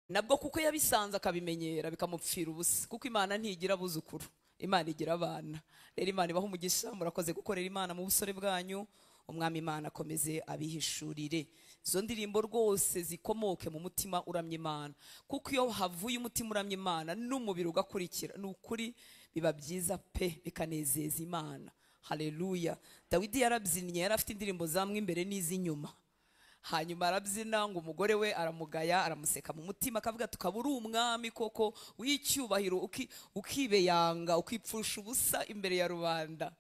Nabwo kuko yabisanze akabimenyera bikamupfira ubusa, kuko Imana ntigira abuzukuru, Imana igira abana. Rero Imana ibaha umugisha, murakoze gukorera Imana mu busore bwanyu. Umwami Imana akomeze abihishurire izo ndirimbo rwose zikomoke mu mutima uramye Imana, kuko iyo havuye umutima uramye Imana n'umubiri ugakurikira, ni ukuri biba byiza pe, bikanezeza Imana. Haleluya. Dawidi yarabyinnye, yari afite indirimbo zamwe imbere n'iz'inyuma. Hanyuma arabyina ngo umugore we aramugaya, aramuseka mu mutima, akavuga tukaba uri umwami koko w'icyubahiro, ukibeyanga, ukipfusha ubusa imbere ya rubanda.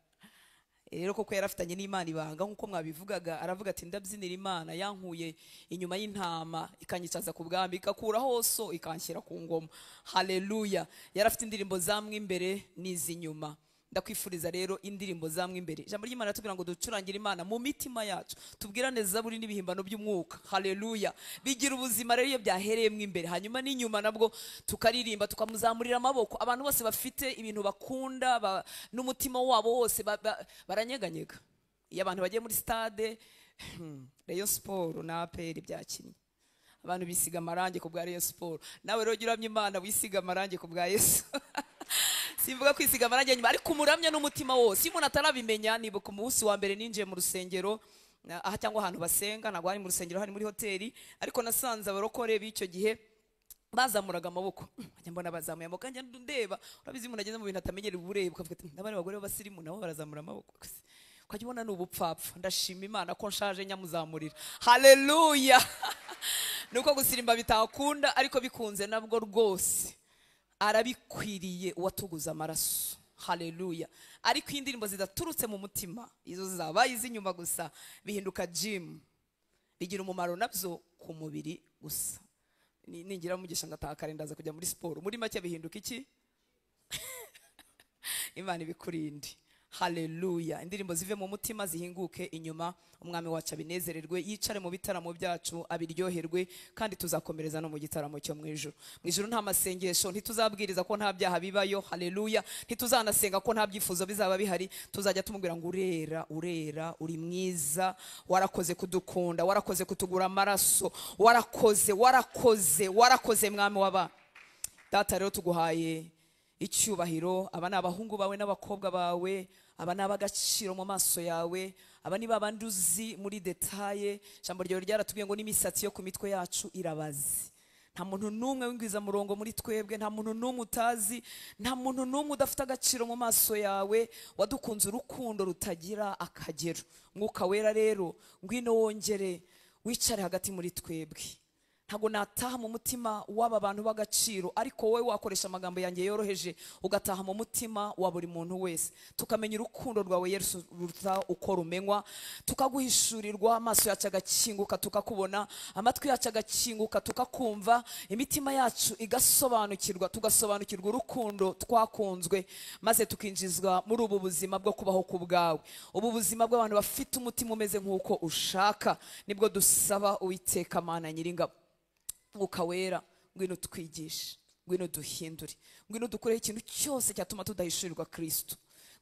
Rero koko yarafitanye n'Imana ibanga nkuko mwabivugaga, aravuga ati ndabyinira Imana yankuye inyuma y'intama ikanyicaza ku bwami, ikakuraho so ikanshyira ku ngoma. Haleluya. Yarafite indirimbo zamwe imbere n'iz'inyuma. Ndakwifuriza rero indirimbo zamwe imbere. Ijambo ry'Imana ratubwira ngo ducurangire Imana mu mitima yacu, tubwirane zaburi n'ibihimbano by'umwuka. Haleluya. Bigira ubuzima rero iyo byahereyemo imbere, hanyuma n'inyuma nabwo tukaririmba, tukamuzamurira amaboko. Abantu bose bafite ibintu bakunda n'umutima wabo wose baranyeganyega. Iyo abantu bagiye muri stade, Rayon Sport na APR byakinnye, abantu bisiga amarangi ku bwa Rayon Sport. Nawe rero uramye Imana wisiga amarangi ku bwa Yesu. Simvuga kwisiga amarangi nyuma, ariko umuramya n'umutima wose. Iyo umuntu atarabimenya, nibuka umunsi wa mbere ninjiye mu rusengero, aha cyangwa ahantu basenga, ntabwo hari mu rusengero, hari muri hoteli, ariko nasanze abarokore b'icyo gihe bazamuraga amaboko. Njya mbona bazamuye amaboko, njya ndeba, urabizi umuntu ageze mu bintu atamenyereye ubureba, ukavuga ati n'abari abagore b'abasirimu nabo barazamura amaboko, ukajya ubona ni ubupfapfa. Ndashima Imana ko nshaje nyamuzamurira. Haleluya. Nuko gusirimba bitakunda, ariko bikunze nabwo rwose arabikwiriye uwatuguza amaraso. Haleluya. Ariko indirimbo zidaturutse mu mutima, izo zabaye iz'inyuma gusa, bihinduka gym, bigira umumaro nabyo ku mubiri gusa. Ningira mugisha ngataha kare ndaza kujya muri siporo. Muri make bihinduka iki? Imana ibikurinde. Haleluya. Indirimbo zive mu mutima zihinguke inyuma, umwami wacu abinezererwe, yicare mu bitaramo byacu abiryoherwe, kandi tuzakomereza no mu gitaramo cyo mu ijuru. Mu ijuru nta masengesho, ntituzabwiriza ko nta byaha bibayo. Haleluya. Ntituzanasenga ko nta byifuzo bizaba bihari. Tuzajya tumubwira ngo urera, urera, uri mwiza, warakoze kudukunda, warakoze kutugura amaraso, warakoze, warakoze, warakoze mwami w'aba. Data rero tuguhaye icyubahiro. Aba ni abahungu bawe n'abakobwa bawe, aba ni ab'agaciro mu maso yawe, aba ni babandi uzi muri detaye. Ijambo ryawe ryaratubwiye ngo n'imisatsi yo ku mitwe yacu irabazi. Nta muntu n'umwe w'ingwiza murongo muri twebwe, nta muntu n'umwe utazi, nta muntu n'umwe udafite agaciro mu maso yawe. Wadukunze urukundo rutagira akagero. Mwuka wera rero ngwino wongere wicare hagati muri twebwe. Ntabwo nataha mu mutima w'aba bantu b'agaciro, ariko wowe wakoresha amagambo yanjye yoroheje ugataha mu mutima wa buri muntu wese, tukamenya urukundo rwawe Yesu ruta uko rumenywa, tukaguhishurirwa, amaso yacu agakinguka tukakubona, amatwi yacu agakinguka tukakumva, imitima yacu igasobanukirwa, tugasobanukirwa urukundo twakunzwe, maze tukinjizwa muri ubu buzima bwo kubaho ku bwawe, ubu buzima bw'abantu bafite umutima umeze nk'uko ushaka. Nibwo dusaba Uwiteka Mana Nyiringabo, Mwuka wera ngwino twigishe, ngwino duhindure, ngwino dukureho ikintu cyose cyatuma tudahishurirwa Kristo,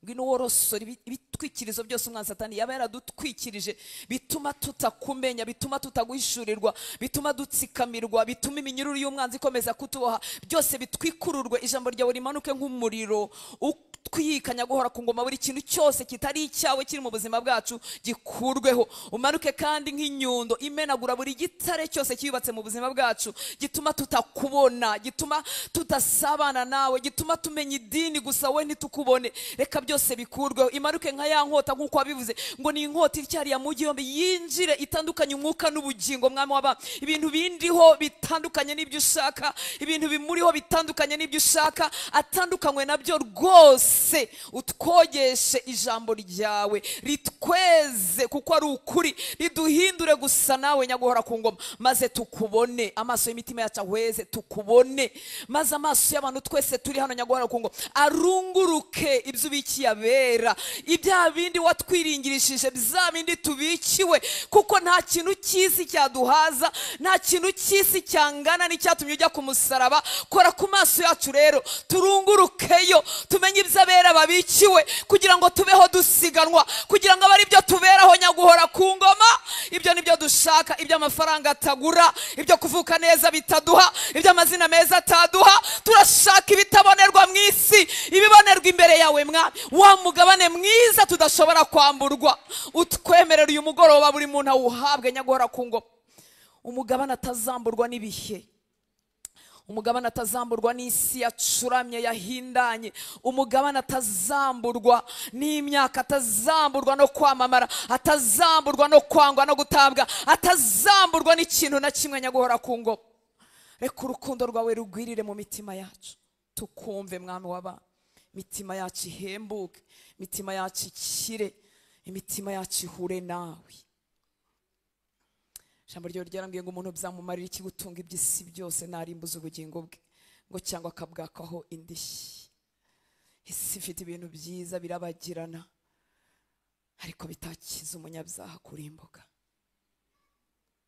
ngwino worosore ibitwikirizo byose umwanzi Satani yaba yaradutwikirije, bituma tutakumenya, bituma tutaguhishurirwa, bituma dutsikamirwa, bituma iminyururu y'umwanzi ikomeza kutuboha, byose bitwikururwe. Ijambo ryawe rimanuke nk'umuriro utwikanya guhora ku ngoma, buri kintu cyose kitari icyawe kiri mu buzima bwacu gikurweho. Umanuke kandi nk'inyundo imenagura buri gitare cyose cyubatse mu buzima bwacu, gituma tutakubona, gituma tudasabana nawe, gituma tumenya idini gusa we ntitukubone. Reka byose bikurweho. Imanuke nka ya nkota nkuko wabivuze ngo ni inkota ityariya mu gihombe, yinjire itandukanye umwuka n'ubugingo. Mwami w'aba, ibintu bindiho bitandukanye n'ibyo ushaka, ibintu bimuriho bitandukanye n'ibyo ushaka, atandukanywe nabyo rwose. Utwogeshe ijambo ryawe ritweze kuko ari ukuri, riduhindure gusa nawe nyaguhora ku ngoma, maze tukubone, amaso y'imitima yacu ahweze tukubone, maze amaso y'abantu twese turi hano nyaguhora ku ngoma arunguruke ibyo ubikiye abera, ibya bindi watwiringirishije, bya bindi tubikiwe, kuko nta kintu cy'isi cyaduhaza, nta kintu cy'isi cyangana n'icyatumye ujya ku musaraba. Kora ku maso yacu rero turungurukeyo, tumenye ibyo abera babikiwe, kugira ngo tubeho dusiganwa, kugira ngo ngo abe aribyo tuberaho nyaguhora ku ngoma. Ibyo nibyo dushaka, ibyo amafaranga atagura, ibyo kuvuka neza bitaduha, ibyo amazina meza ataduha. Turashaka ibitabonerwa mu isi, ibibonerwa imbere yawe Mwami, wa mugabane mwiza tudashobora kwamburwa. Utwemerera uyu mugoroba buri muntu awuhabwe nyaguhora ku ngoma, umugabane atazamburwa n'ibihe, umugabane atazamburwa n'isi yacuramye yahindanye, umugabane atazamburwa n'imyaka, atazamburwa no kwamamara, atazamburwa no kwangwa no gutabwa, atazamburwa n'ikintu na kimwe nyaguhora ku ngoma. Reka urukundo rwawe rugwirire mu mitima yacu, tukumve Mwami w'abantu, imitima yacu ihembuke, imitima yacu ikire, imitima yacu ihure nawe. Ijambo ryawe ryarambwiye ngo umuntu byamumarira iki gutunga iby'isi byose narimbuza ubugingo bwe, ngo cyangwa akabwakaho indishyi. Isi ifite ibintu byiza birabagirana, ariko bitakiza umunyabyaha kurimbuka.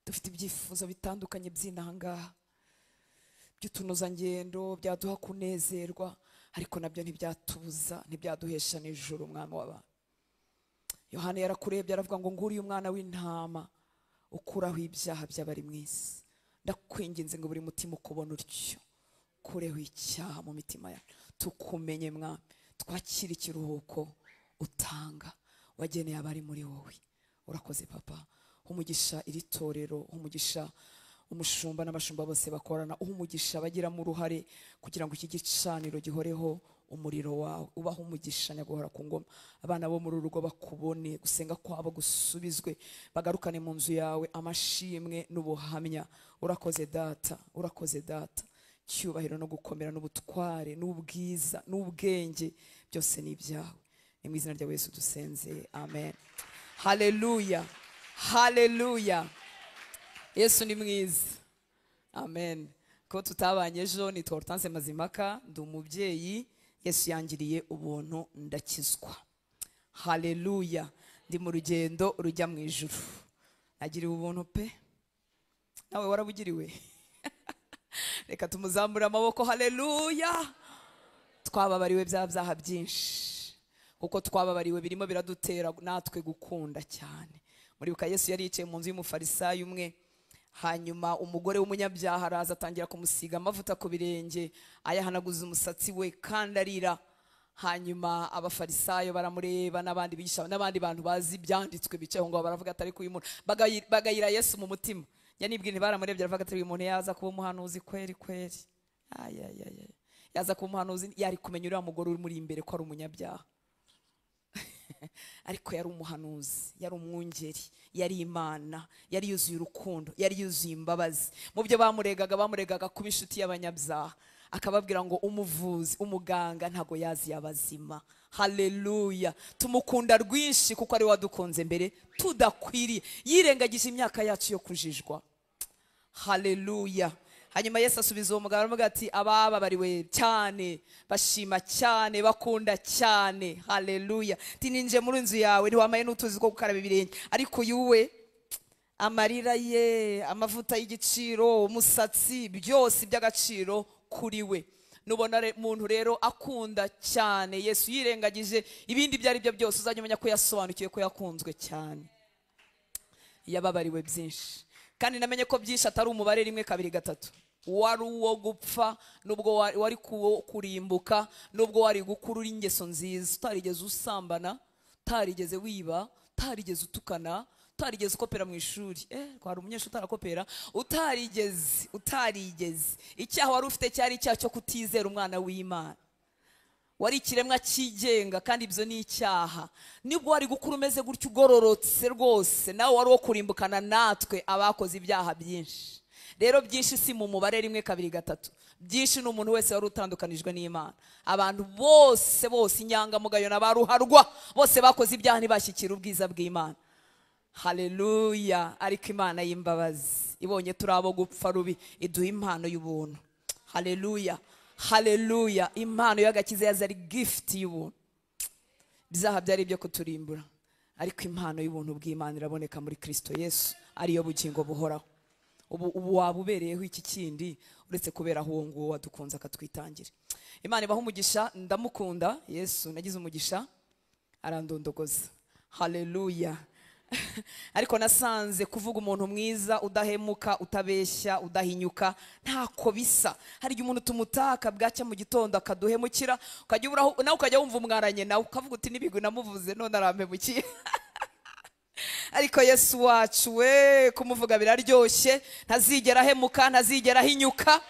Dufite ibyifuzo bitandukanye by'intangaha, by'utunozangendo byaduha kunezerwa, ariko nabyo ntibyatubuza, ntibyaduhesha n'ijuru Mwami w'abantu. Yohana yarakurebye aravuga ngo nguriye umwana w'intama ukuraho ibyaha by'abari mu isi. Ndakwinginze ngo buri mutima ukubona utyo, kureho icyaha mu mitima yacu, tukumenye Mwami, twakire ikiruhuko utanga wageneye abari muri wowe. Urakoze Papa, umugisha iri torero, umugisha umushumba n'abashumba bose bakorana, umugisha bagiramo uruhare kugira ngo iki gicaniro gihoreho umuriro wawe. Ubaho umugisha nyaguhora ku ngoma, abana bo muri urugo bakubone, gusenga kwabo gusubizwe, bagarukane mu nzu yawe amashimwe n'ubuhamya. Urakoze Data, urakoze Data. Cyubahiro no gukomera n'ubutware n'ubwiza n'ubwenge byose ni ibyawe. Ni mu izina rya Yesu dusenze, amen. Haleluya, haleluya. Yesu ni mwiza, amen. Ko tutabanye ejo, nitwa Hortense Mazimaka, ndi umubyeyi. Yesu yangiriye ubuntu ndakizwa. Haleluya. Ndi mu rugendo rujya mu ijuru. Nagiriwe ubuntu pe. Nawe warabugiriwe. Reka tumuzamure amaboko. Haleluya. Twababariwe bya byaha byinshi. Kuko twababariwe birimo biradutera natwe gukunda cyane. Muribuka Yesu yari yicaye mu nzu y'umufarisayo umwe, hanyuma umugore w'umunyabyaha araza atangira kumusiga amavuta ku birenge, ayahanaguza umusatsi we kandi arira. Hanyuma abafarisayo baramureba n'abandi bigisha n'abandi bantu bazi ibyanditswe bicaye ngo baravuga atari kuyu muntu, bagayira Yesu mu mutima. Yanibwira ntibaramurebye aravuga ati uyu muntu yaza kuba umuhanuzi kweri kweri. Ay. Yaza kuba umuhanuzi yari kumenya uriya mugore uri muri imbere ko ari umunyabyaha. Ariko yari umuhanuzi, yari umwungeri, yari Imana, yari yuzuye urukundo, yari yuzuye imbabazi. Mu byo bamuregaga kuba inshuti y'abanyabyaha, akababwira ngo umuvuzi, umuganga ntago yazi abazima. Haleluya. Tumukunda rwinshi kuko ari wadukunze mbere tudakwiriye, yirengagije imyaka yacu yo kujijwa. Haleluya. Hanyuma Yesu asubiza uwo mugabo aravuga ati abababariwe cyane, bashima cyane, bakunda cyane. Haleluya. Tininje muri inzu yawe ntiwamaye n'utuzi ko gukaraba ibirenge, ariko yuwe amarira ye, amavuta y'igiciro, umusatsi, byose by'agaciro kuri we. Nubona muntu rero akunda cyane Yesu yirengagije ibindi byari byo byose, uzajya umenya ko yasobanukiwe ko yakunzwe cyane, yababariwe byinshi. Kandi namenye ko byinshi atari umubare 1 2 3. Wari uwo gupfa, nubwo wari kurimbuka, nubwo wari gukurura ingeso nziza, utarigeze usambana, utarigeze wiba, utarigeze utukana, utarigeze ukopera mu ishuri. Kwari umunyeshuri utarakopera, utarigeze. Icyaha wari ufite cyari icyaha cyo kutizera umwana w'Imana. Wari ikiremwa cyigenga kandi ibyo ni icyaha. Nibwo wari gukura umeze gutyo ugororotse rwose, nawe wari wo kurimbukana natwe abakoze ibyaha byinshi. Rero byinshi si mu mubare 1 2 3. Byinshi ni umuntu wese wari utandukanijwe n'Imana. Abantu bose bose inyangamugayo n'abaruharwa bose bakoze ibyaha ntibashyikira ubwiza bw'Imana. Haleluya. Ariko Imana y'imbabazi ibonye turabo gupfa rubi, iduha impano y'ubuntu. Haleluya. Haleluya. Impano y'agakiza yazari gift y'ubuntu. Ibyaha byari byo kuturimbura, ariko impano y'ubuntu bw'Imana iraboneka muri Kristo Yesu, ariyo bugingo buhoraho. Ubu wabubereyeho iki kindi uretse kubera aho nguwo wadukunze akatwitangira. Imana ibaha umugisha. Ndamukunda Yesu, nagize umugisha arandondogoza. Haleluya. Ariko nasanze kuvuga umuntu mwiza udahemuka, utabeshya, udahinyuka ntako bisa. Hari igihe umuntu tumutaka bwacya mu gitondo akaduhemukira, ukajya uburaho nawe ukajya wumva umwaranye nawe ukavuga uti n'ibigwi namuvuze none arampemukiye. Ariko Yesu wacu we kumuvuga biraryoshye, ntazigera ahemuka, ntazigera ahinyuka.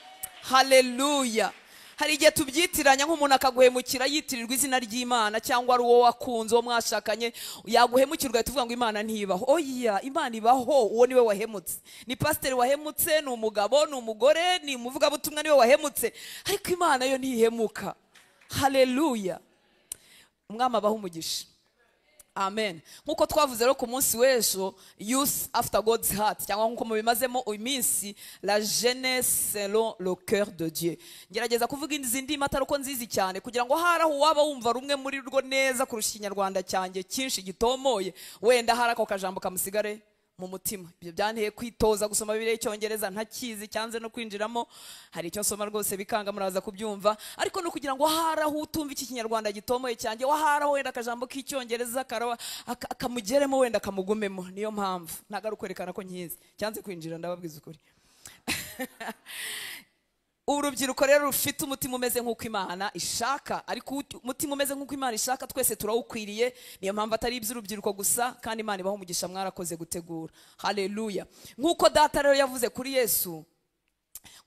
Haleluya. Hari igihe tubyitiranya nk'umuntu akaguhemukira yitirirwa izina ry'Imana, cyangwa ari uwo wakunze, uwo mwashakanye, yaguhemukira ugahita uvuga ngo Imana ntibaho. Oya, Imana ibaho, uwo niwe wahemutse. Ni pasiteri wahemutse, ni umugabo, ni umugore, ni umuvugabutumwa, niwe wahemutse. Ariko Imana yo ntihemuka. Haleluya. Umwami abaha umugisha. Amen. Nkuko twavuze rero ku munsi w'ejo, youth after God's heart, cyangwa nkuko mubimazemo iminsi, la jeunesse selon le cœur de Dieu. Ngerageza kuvuga izi ndimi atari uko nzizi cyane, kugira ngo hari aho waba wumva rumwe muri rwo neza kurusha Ikinyarwanda cyanjye cyinshi gitomoye, wenda hari ako kajambo kamusigare mu mutima. Ibyo byanteye kwitoza gusoma Bibiliya y'Icyongereza ntakizi, cyanze no kwinjiramo. Hari icyo nsoma rwose bikanga, muraza kubyumva. Ariko no kugira ngo hari aho utumva iki Kinyarwanda gitomoye cyanjye, hari aho wenda akajambo k'Icyongereza kamugeremo, wenda kamugumemo. Niyo mpamvu ntago ari ukwerekana ko nkizi, cyanze kwinjira, ndababwiza ukuri. Urubyiruko rero rufite umutima umeze nk'uko Imana ishaka, ariko umutima umeze nk'uko Imana ishaka twese turawukwiriye. Niyo mpamvu atari iby'urubyiruko gusa, kandi Imana ibaha umugisha, mwarakoze gutegura. Haleluya. Nk'uko data rero yavuze kuri Yesu,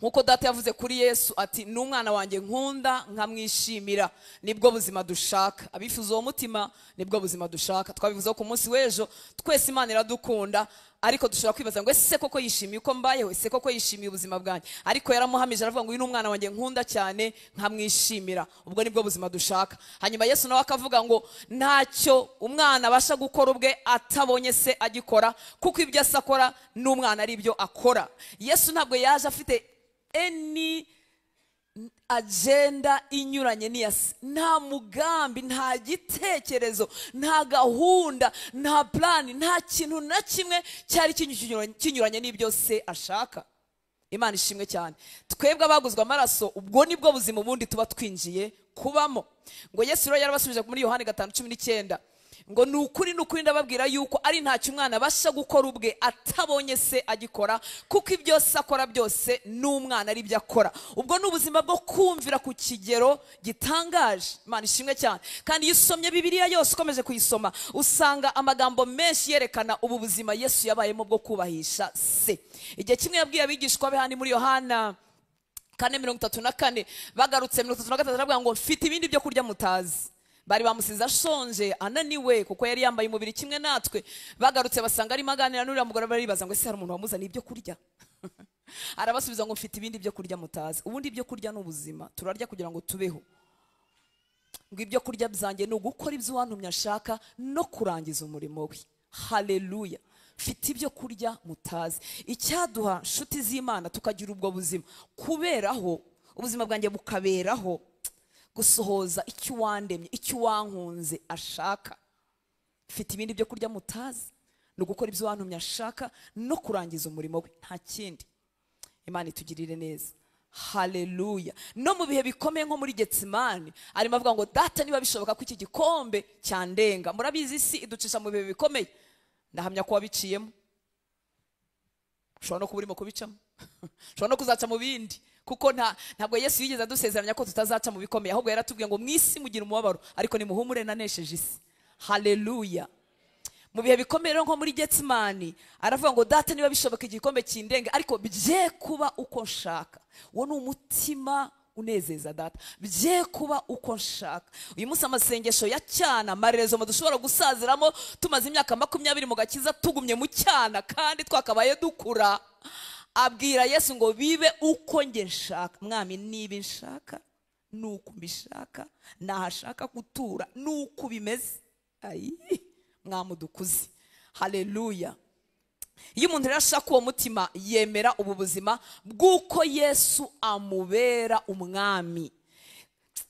nkuko data yavuze kuri Yesu ati ni umwana wanjye nkunda nkamwishimira, nibwo buzima dushaka. Abifuza uwo mutima nibwo buzima dushaka. Twabivuze ku munsi w'ejo, twese Imana iradukunda, ariko dushobora kwibaza ngo ese koko yishimiye uko mbayeho, ese koko yishimiye ubuzima bwanjye? Ariko yaramuhamije aravuga ngo uyu ni umwana wanjye nkunda cyane nkamwishimira. Ubwo nibwo buzima dushaka. Hanyuma Yesu nawe akavuga ngo ntacyo umwana abasha gukora ubwe atabonye se agikora, kuko ibyo se akora n'umwana ari ibyo akora. Yesu ntabwo yaje afite any agenda inyuranye n'iya se. Nta mugambi, nta gitekerezo, nta gahunda, nta plani, nta kintu na kimwe cyari kinyuranye n'ibyo se ashaka. Imana ishimwe cyane. Twebwe abaguzwe amaraso, ubwo nibwo buzima ubundi tuba twinjiye kubamo. Ngo Yesu rero yarabasubije muri Yohana 5:19 ngo ni ukuri, ni ukuri ndababwira yuko ari ntacyo umwana abasha gukora ubwe atabonye se agikora, kuko ibyo se akora byose n'umwana ari ibyo akora. Ubwo ni ubuzima bwo kumvira ku kigero gitangaje. Imana ishimwe cyane. Kandi iyo usomye Bibiliya yose ukomeje kuyisoma, usanga amagambo menshi yerekana ubu buzima Yesu yabayemo bwo kubahisha se. Igihe kimwe yabwiye abigishwa be hano muri Yohana 4:34, bagarutse 33 aravuga ngo mfite ibindi byo kurya mutazi. Bari bamusize ashonje, ananiwe, kuko yari yambaye umubiri kimwe natwe. Bagarutse basanga arimo aganira n'uriya mugore, baribaza ngo ese hari umuntu wamuzaniye ibyo kurya? Arabasubiza ngo mfite ibindi byo kurya mutazi. Ubundi ibyo kurya ni ubuzima, turarya kugira ngo tubeho. Ngo ibyo kurya byanjye ni ugukora ibyo uwantumye ashaka no kurangiza umurimo we. Haleluya. Mfite ibyo kurya mutazi. Icyaduha nshuti z'Imana tukagira ubwo buzima, kuberaho ubuzima bwanjye bukaberaho gusohoza icyo uwandemye, icyo uwankunze ashaka. Mfite ibindi byo kurya mutazi, ni ugukora ibyo uwantumye ashaka no kurangiza umurimo we, nta kindi. Imana itugirire neza. Haleluya. No mu bihe bikomeye nko muri Getsemani, arimo avuga ngo data niba bishoboka ko iki gikombe cyandenga. Murabizi isi iducisha mu bihe bikomeye, ndahamya ko wabiciyemo, ushobora no kuba urimo kubicamo, ushobora no kuzaca mu bindi, kuko ntabwo Yesu yigeze adusezeranya ko tutazaca mu bikomeye, ahubwo yaratubwiye ngo mwisi mugira umubabaro, ariko nimuhumure nanesheje isi. Haleluya. Mu bihe bikomeye rero nko muri Getsemani, aravuga ngo data niba bishoboka igikombe kindenge, ariko bye kuba uko nshaka. Uwo ni umutima unezeza data, bye kuba uko nshaka. Uyu munsi amasengesho ya cyana, amarezo dushobora gusaziramo tumaze imyaka 20 mu gakiza tugumye mu cyana kandi twakabaye dukura, abwira Yesu ngo bibe uko nge nshaka. Mwami niba nshaka nuko mbishaka, nahashaka gutura nuko bimeze. Ayi mwamudukuze. Haleluya. Iyo umuntu rero ashaka uwo mutima, yemera ubu buzima bw'uko Yesu amubera umwami.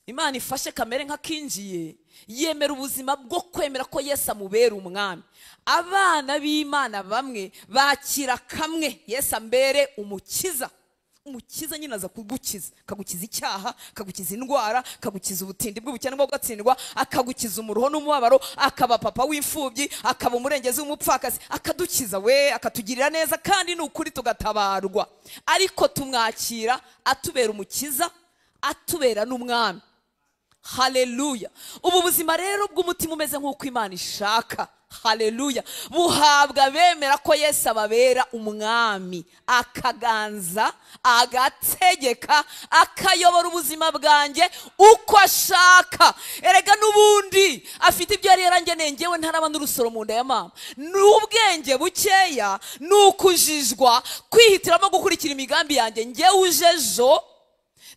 Imana ifashe kamere nk'akinjiye, yemera ubuzima bwo kwemera ko Yesu amubera umwami. Abana b'Imana bamwe bakira kamwe, Yesu ambere umukiza. Umukiza nyine aza kugukiza, akagukiza icyaha, akagukiza indwara, akagukiza ubutindi bw'ubukene bwo gatsindwa, akagukiza umuruho n'umubabaro, akaba papa w'imfubyi, akaba umurengezi w'umupfakazi, akadukiza we, akatugirira neza, kandi ni ukuri tugatabarwa. Ariko tumwakira atubera umukiza, atubera n'umwami. Haleluya. Ubu buzima rero bw'umutima umeze nk'uko Imana ishaka, haleluya, buhabwa bemera ko Yesu ababera umwami, akaganza, agategeka, akayobora ubuzima bwanjye uko ashaka. Erega n'ubundi afite ibyo yari yarangeneye, ngewe ntaraba n'urusoro mu nda ya mama. N'ubwenge bukeya, n'ukujijwa, kwihitiramo gukurikira imigambi yanjye ngewe ujejo,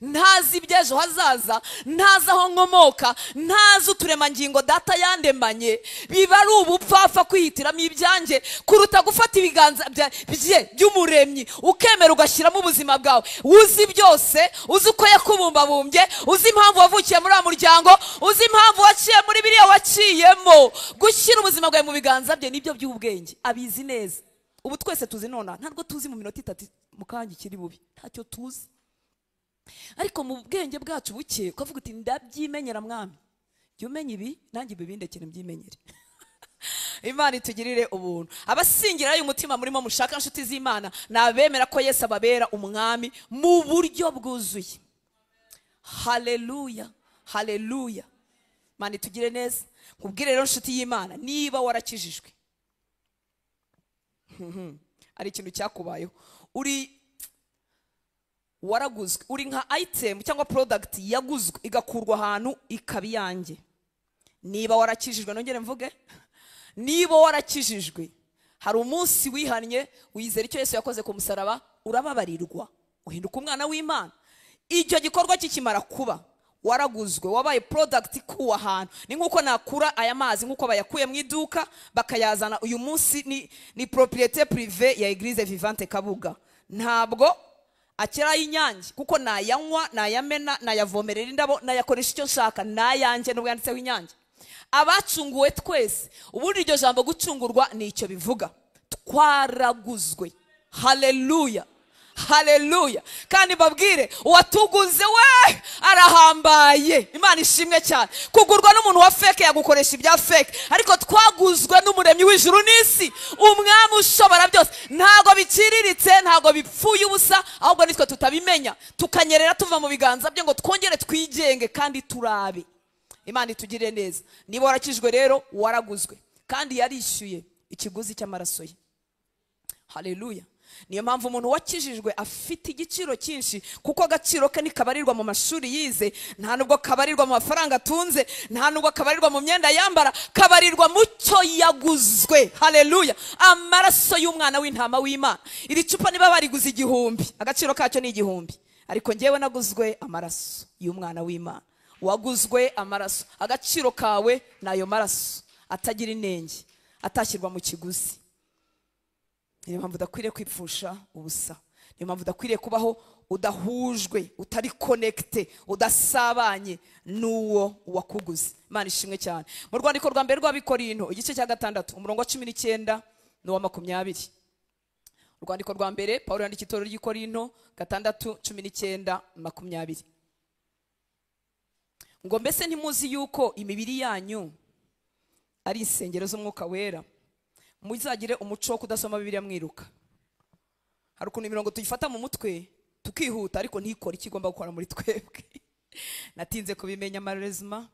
ntazi iby'ejo hazaza, ntazi aho nkomoka, ntazi uturemangingo data yandemanye. Biba ari ubupfapfa kwihitiramo ibyanjye kuruta gufata ibiganza bye by'umuremyi, ukemera ugashyiramo ubuzima bwawe. Uzi byose, uzi uko yakubumbabumbye, uzi impamvu wavukiye muri uwo muryango, uzi impamvu waciye muri biriya waciyemo. Gushyira ubuzima bwawe mu biganza bye nibyo by'ubwenge, abizi neza. Ubu twese tuzi nona, ntabwo tuzi mu minota 3 mu kanya ikiri bubi, ntacyo tuzi. Ariko mu bwenge bwacu buke ukavuga uti ndabyimenyera mwami, jya umenya ibi nanjye ibi bindekere mbyimenyere. Imana itugirire ubuntu. Abasingira y'umutima murimo mushaka inshuti z'Imana nabemera ko Yesu ababera umwami mu buryo bwuzuye. Haleluya, haleluya. Imana itugire neza. Nkubwire rero inshuti y'Imana, niba warakijijwe ari ikintu cyakubayeho, uri waraguzwe, uri nka item cyangwa product yaguzwe igakurwa ahantu ikaba iyanjye. Niba warakijijwe, nongere mvuge, niba warakijijwe, hari umunsi wihannye, wizera icyo Yesu yakoze ku musaraba, urababarirwa, uhinduka umwana w'Imana. Icyo gikorwa kikimara kuba, waraguzwe, wabaye product ikuwe ahantu. Ni nkuko nakura aya mazi nkuko bayakuye mu iduka bakayazana uyu munsi, ni propriété privée ya Eglise Vivante Kabuga. Ntabwo akera y'inyange, kuko nayanywa, nayamena, nayavomerera indabo, nayakoresha icyo nshaka, nayanjye nubwo yanditseho inyange. Abacunguwe twese, ubundi iryo jambo gucungurwa ni icyo bivuga, twaraguzwe. Haleluya, haleluya. Kandi babwire uwatuguze we arahambaye. Imana ishimwe cyane. Kugurwa n'umuntu wa fake yagukoresha ibya fake, ariko twaguzwe n'umuremyi w'ijuru n'isi, umwami ushobora byose. Ntago biciriritse, ntago bipfuye ubusa, ahubwo nitwe tutabimenya, tukanyerera tuva mu biganza bye ngo twongere twigenge kandi turabe. Imana itugirire neza. Niba warakijwe rero, waraguzwe, kandi yarishyuye ikiguzi cy'amaraso ye. Haleluya. Niyo mpamvu umuntu wakijijwe afite igiciro cyinshi, kuko agaciro ke ntikabarirwa mu mashuri yize, nta nubwo kabarirwa mu mafaranga atunze, nta nubwo kabarirwa mu myenda yambara, kabarirwa mu cyo yaguzwe. Haleluya. Amaraso y'umwana w'intama w'Imana. Iri cupa niba bariguze 1000, agaciro kacyo ni 1000, ariko ngewe naguzwe amaraso y'umwana w'Imana. Waguzwe amaraso, agaciro kawe nayo maraso atagira inenge, atashyirwa mu kiguzi. Niyo mpamvu udakwiriye kwipfusha ubusa. Niyo mpamvu udakwiriye kubaho udahujwe, utari connecté, udasabanye n'uwo wakuguze. Imana ishimwe cyane. Mu rwandiko rwa mbere rw'Abikorinto igice cya 6 umurongo wa 19 n'uwa 20. Urwandiko rwa mbere Paulo yandika itorero ry'Ikorinto 6:19 20. Ngo mbese ntimuzi yuko imibiri yanyu ari insengero z'umwuka wera? Muzagire umuco wo kudasoma Bibiliya mwiruka. Hari ukuntu imirongo tuyifata mu mutwe tukihuta, ariko ntikore icyo igomba gukora muri twebwe. Natinze kubimenya malheureusement,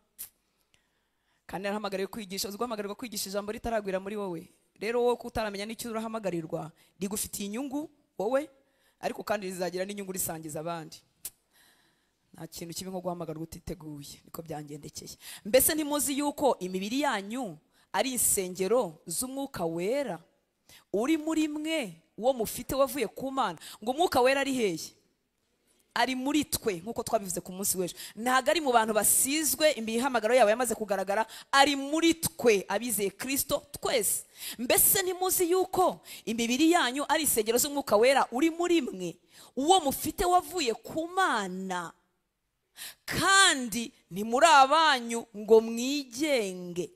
kandi narahamagariwe kwigisha. Uzi guhamagarirwa kwigisha ijambo ritaragwira muri wowe. Rero wowe kutaramenya n'icyo urahamagarirwa, rigufitiye inyungu wowe, ariko kandi rizagira n'inyungu risangiza abandi. Nta kintu kibi nko guhamagarwa utiteguye, niko byangendekeye. Mbese ntimuzi yuko imibiri yanyu ari insengero z'umwuka wera uri muri mwe, uwo mufite wavuye ku Mana? Ngo umwuka wera ari hehe? Ari muri twe, nkuko twabivuze ku munsi w'ejo. Ntago ari mu bantu basizwe, imihamagaro yabo yamaze kugaragara, ari muri twe abizeye Kristo twese. Mbese ntimuzi yuko imibiri yanyu ari insengero z'umwuka wera uri muri mwe, uwo mufite wavuye ku Mana, kandi ni muri abanyu ngo mwigenge?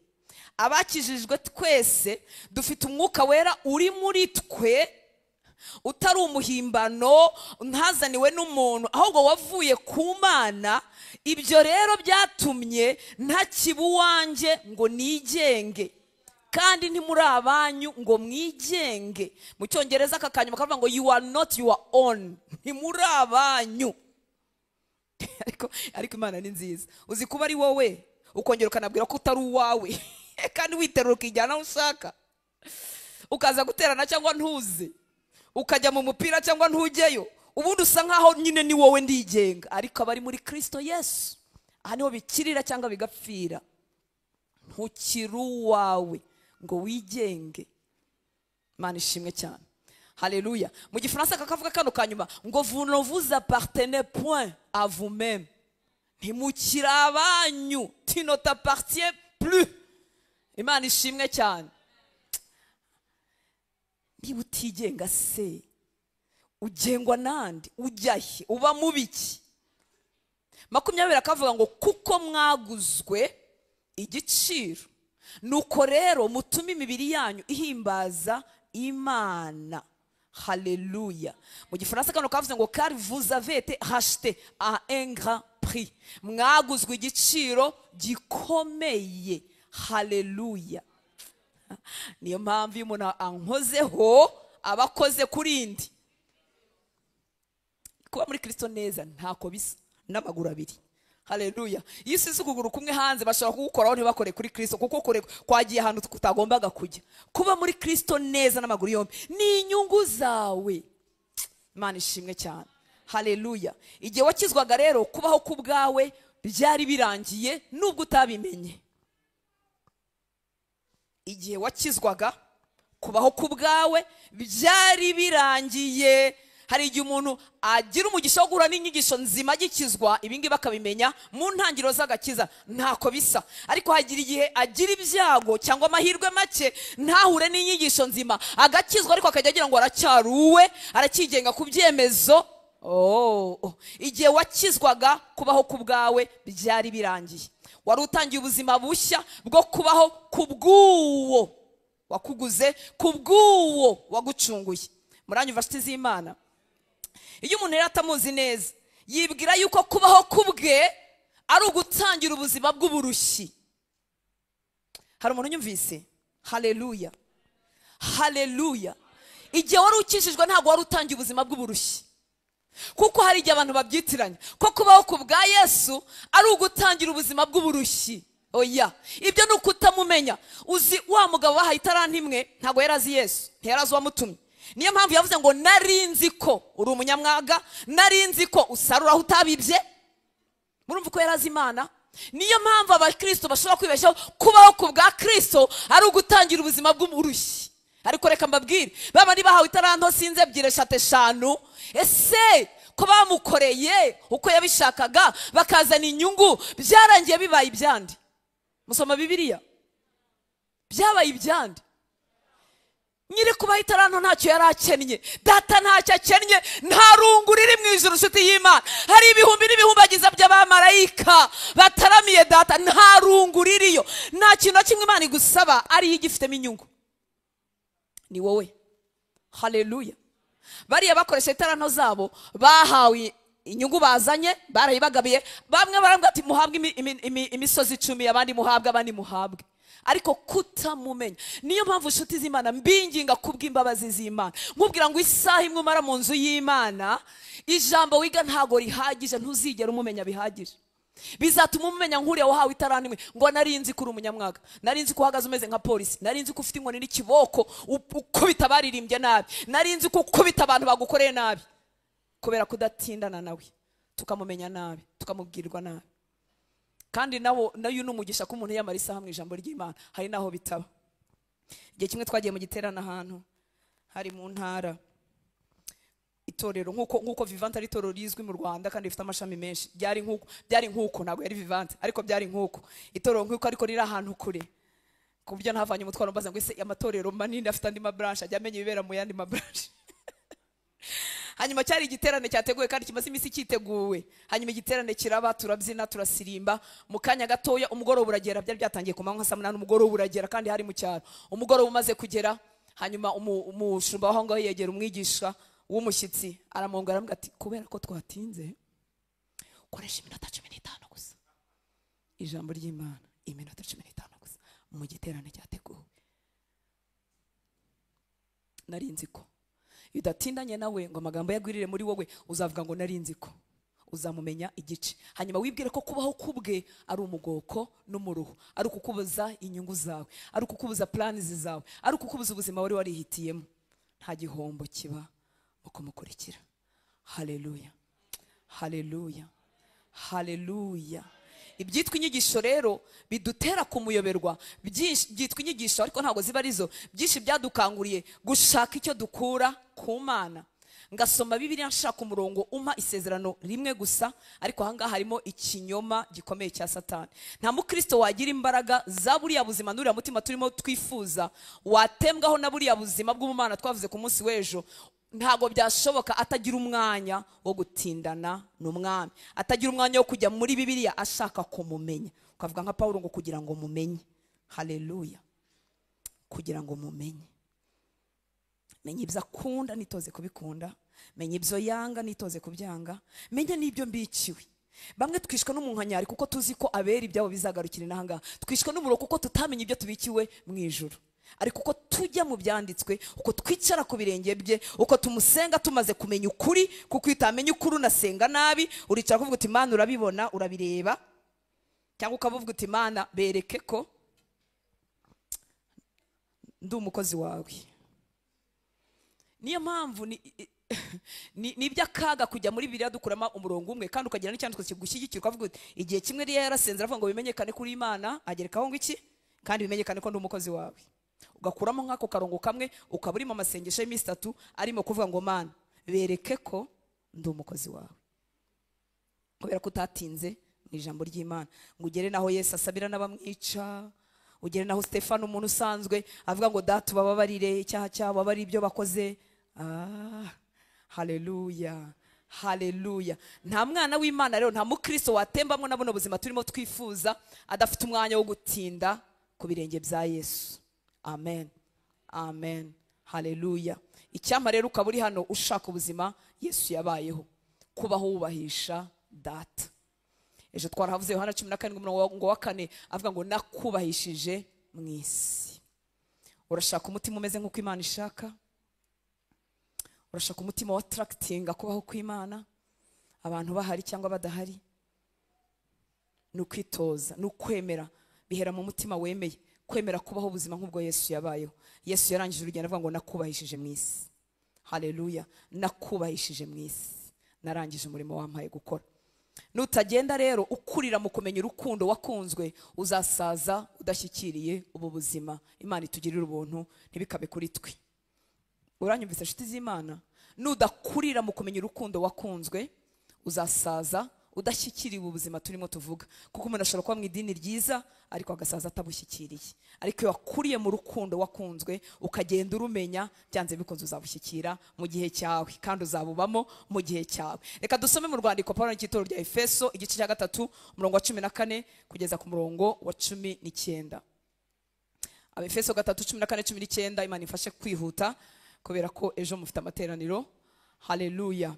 Abakijijwe twese dufite umwuka wera uri muri twe, utari umuhimbano, ntazaniwe n'umuntu, ahubwo wavuye ku Mana. Ibyo rero byatumye ntakiba uwanjye ngo nigenge, kandi ntimuri abanyu ngo mwigenge. Mu Cyongereza aka kanyuma kavuga ngo you are not your own, ntimuri abanyu. Ariko Imana ni nziza. Uzi kuba ari wowe ukongera ukanabwira ko utari uwawe, kandi witerura ukijyana aho ushaka, ukaza guterana cyangwa ntuze, ukajya mu mupira cyangwa ntujyeyo, ubundi usa nkaho nyine ni wowe ndigenga. Ariko abari muri Kristo Yesu, aha niho bikirira cyangwa bigapfira. Ntukiri uwawe ngo wigenge. Imana ishimwe cyane. Haleluya. Mu Gifaransa kakavuga kano kanyuma ngo vous ne vous appartenez point à vous-même, ntimukiri abanyu, tu ne t'appartiens plus. Imana ishimwe cyane. Niba utigenga se ugengwa nande? Ujya he? Uba mu biki? 20 akavuga ngo kuko mwaguzwe igiciro, nuko rero mutume imibiri yanyu ihimbaza Imana. Haleluya. Mu Gifaransa kano kavuze ngo car vous avez été racheté à un grand prix, mwaguzwe igiciro gikomeye. Haleluya. Niyo mpamvu iyo umuntu ankozeho aba akoze kuri indi. Kuba muri Kristo neza ntako bisa n'amaguru abiri. Haleluya. Iyo usize ukuguru kumwe hanze bashobora kugukoraho ntibakore kuri Kristo, kuko kure kwagiye ahantu tutagombaga kujya. Kuba muri Kristo neza n'amaguru yombi ni inyungu zawe. Imana ishimwe cyane. Haleluya. Igihe wakizwaga rero kubaho ku bwawe byari birangiye nubwo utabimenye. Igihe wakizwaga kubaho ku bwawe byari birangiye. Hari igihe umuntu agira umugisha wo guhura n'inyigisho nzima agikizwa, ibingibi bakabimenya mu ntangiriro z'agakiza ntako bisa. Ariko hagira igihe agira ibyago cyangwa amahirwe make ntahure n'inyigisho nzima, agakizwa ariko akajya agira ngo aracyaruwe, arakigenga ku byemezo. Igihe wakizwaga kubaho ku bwawe byari birangiye. Wari utangiye ubuzima bushya bwo kubaho ku bw'uwo wakuguze, ku bw'uwo wagucunguye. Muranyumva nshuti z'Imana? Iyo umuntu rero atamuzi neza yibwira yuko kubaho kubwe ari ugutangira ubuzima bw'uburushyi. Hari umuntu unyumvise? Haleluya. Haleluya. Igihe wari ukijijwe ntabwo wari utangiye ubuzima bw'uburushyi, kuko hari igihe abantu babyitiranya ko kubaho ku bwa Yesu ari ugutangira ubuzima bw'uburushyi. Oya, ibyo ni ukutamumenya. Uzi wa mugabo bahaye itaranti imwe ntabwo yari azi Yesu, ntiyari azi uwamutumye. Niyo mpamvu yavuze ngo nari nzi ko uri umunyamwaga, nari nzi ko usarura aho utabibye. Murumva ko yari azi Imana. Niyo mpamvu abakristo bashobora kwibeshaho kubaho ku bwa Kristo ari ugutangira ubuzima bw'uburushyi. Ariko reka mbabwire, babandi bahawe itaranto sinze 2 3 5, ese ko bamukoreye uko yabishakaga bakazana inyungu, byarangiye bibaye ibyandi? Musoma Bibiliya, byabaye ibyandi. Nyiri kubaha itaranto ntacyo yari akennye, data ntacyo akennye, nta rungu riri mu ijuru. Nshuti y'Imana, hari ibihumbi n'ibihumbagiza by'abamarayika bataramiye data, nta rungu ririyo. Nta kintu na kimwe Imana igusaba ariyo igifitemo inyungu, ni wowe. Haleluya. Bariya bakoresha itaranto zabo bahawe inyungu bazanye, barayibagabiye. Bamwe barambwira ati muhabwe imisozi 10, abandi muhabwe, abandi muhabwe. Ariko kutamumenya. Niyo mpamvu nshuti z'Imana mbinginga kubw'imbabazi z'Imana, nkubwira ngo isaha imwe umara mu nzu y'Imana, ijambo wiga ntago rihagije, ntuzigera umumenya bihagije. Bizatuma umumenya nk'uriya wahawe itaranti imwe, ngo nari nzi ko uri umunyamwaga, nari nzi ko uhagaze umeze nka polisi, nari nzi ko ufite inkoni n'ikiboko ukubita abaririmbye nabi, nari nzi ko ukubita abantu bagukoreye nabi. Kubera kudatindana nawe tukamumenya nabi, tukamubwirwa nabi. Kandi nawo nayo n'umugisha ko umuntu yamara isaha mu ijambo ry'Imana, hari naho bitaba. Igihe kimwe twagiye mu giterane ahantu hari mu ntara, itorero nkuko Vivante ari itorero rizwi mu Rwanda kandi rifite amashami menshi, byari nkuko ntabwo yari Vivante ariko byari nkuko itorero nkuko, ariko riri ahantu kure ku buryo ntavanye umutwaro mbaza ngo ese amatorero manini afite andi mabranche ajya amenya ibibera mu yandi mabranche. Hanyuma cyari igiterane cyateguwe kandi kimaze iminsi cyiteguwe. Hanyuma igiterane kiraba, turabyina, turasirimba. Mu kanya gatoya umugoroba uragera, byari byatangiye ku manywa saa 8, umugoroba uragera kandi hari mu cyaro. Umugoroba umaze kugera, Hanyuma umushumba w'aho ngaho yegera umwigisha w'umushyitsi aramwongera aramubwira ati kubera ko twatinze koresha iminota 15 gusa. Ijambo ry'Imana iminota 15 gusa mu giterane cyateguwe. Nari nzi ko iyo udatindanye nawe ngo amagambo yagwirire muri wowe, uzavuga ngo nari nzi ko, uzamumenya igice. Hanyuma wibwire ko kubaho kubwe ari umugoko n'umuruho, ari ukukubuza inyungu zawe, ari ukukubuza plans zawe, ari ukukubuza ubuzima wari warihitiyemo. Nta gihombo kiba mu kumukurikira. Haleluya, haleluya, haleluya. Ibyitwa inyigisho rero bidutera kumuyoberwa, byinshi byitwa inyigisho ariko ntabwo ziba arizo. Byinshi byadukanguriye gushaka icyo dukura ku Mana. Ngasoma Bibiliya nshaka umurongo umpa isezerano rimwe gusa, ariko ahangaha harimo ikinyoma gikomeye cya Satani. Nta mukristo wagira imbaraga za buriya buzima n'uriya mutima turimo twifuza, watembwaho na buriya buzima bw'ubumana twavuze ku munsi w'ejo. Ntabwo byashoboka atagira umwanya wo gutindana n'umwami, atagira umwanya wo kujya muri Bibiliya ashaka kumumenya. Ukavuga nka Pawulo ngo kugira ngo mumenye. Haleluya, kugira ngo mumenye. Menye ibyo akunda nitoze kubikunda, menye ibyo yanga nitoze kubyanga, menye n'ibyo mbikiwe. Bamwe twishwa n'umunkanyari kuko tuzi ko abera ibyabo bizagarukira inahangaha. Twishwa n'umuro kuko tutamenye ibyo tubikiwe mu ijuru. Ariko uko tujya mu byanditswe, uko twicara ku birenge bye, uko tumusenga tumaze kumenya ukuri, kuko iyo utamenya ukuri unasenga nabi, uricara kuvuga uti Mana urabibona, urabireba, cyangwa ukavuga uti Mana bereke ko ndi umukozi wawe. Niyo mpamvu ni iby'akaga kujya muri Bibiliya dukuramo umurongo umwe kandi ukagira n'icyanditswe kigushyigikira, ukavuga uti igihe kimwe Eliya yarasenze aravuga ngo bimenyekane kuri Imana, agerekaho ngo iki? Kandi bimenyekane ko ndi umukozi wawe. Ugakuramo nk'ako karongo kamwe, ukaba urimo amasengesho y'iminsi 3 arimo kuvuga ngo Mana bereke ko ndi umukozi wawe. Kubera ko utatinze mu ijambo ry'Imana ngo ugere naho Yesu asabira n'abamwica, ugere naho Stefano umuntu usanzwe avuga ngo data ubababarire icyaha cyabo, abari ibyo bakoze. Haleluya, haleluya. Nta mwana w'Imana rero, nta mukristo watembamwo na buno buzima turimo twifuza adafite umwanya wo gutinda ku birenge bya Yesu. Amen, amen, haleluya. Icyampa rero ukaba uri hano ushaka ubuzima Yesu yabayeho, kubaho wubahisha data. Ejo twarahavuze Yohana 17 umurongo wa 4 avuga ngo nakubahishije mu isi. Urashaka umutima umeze nk'uko Imana ishaka? Urashaka umutima wa attractinga kubaho kw'Imana, abantu bahari cyangwa badahari? Ni ukwitoza, ni ukwemera, bihera mu mutima wemeye kwemera kubaho ubuzima nk'ubwo Yesu yabayeho. Yesu yarangije urugendo avuga ngo nakubahishije mu isi. Haleluya, nakubahishije mu isi, narangije umurimo wampaye gukora. Nutagenda rero ukurira mu kumenya urukundo wakunzwe, uzasaza udashyikiriye ubu buzima. Imana itugirire ubuntu ntibikabe kuri twe. Uranyumvise nshuti z'Imana? Nudakurira mu kumenya urukundo wakunzwe, uzasaza udashyikiriye ubu buzima turimo tuvuga. Kuko umuntu ashobora kuba mu idini ryiza ariko agasaza atabushyikiriye. Ariko iyo wakuriye mu rukundo wakunzwe ukagenda urumenya, byanze bikunze uzabushyikira mu gihe cyawe, kandi uzabubamo mu gihe cyawe. Reka dusome mu rwandiko Pawulo yandikiye rya Efeso igice cya 3 umurongo wa 14 kugeza ku murongo wa 19. Abefeso 3:14-19. Imana ifashe kwihuta kubera ko ejo mufite amateraniro. Haleluya.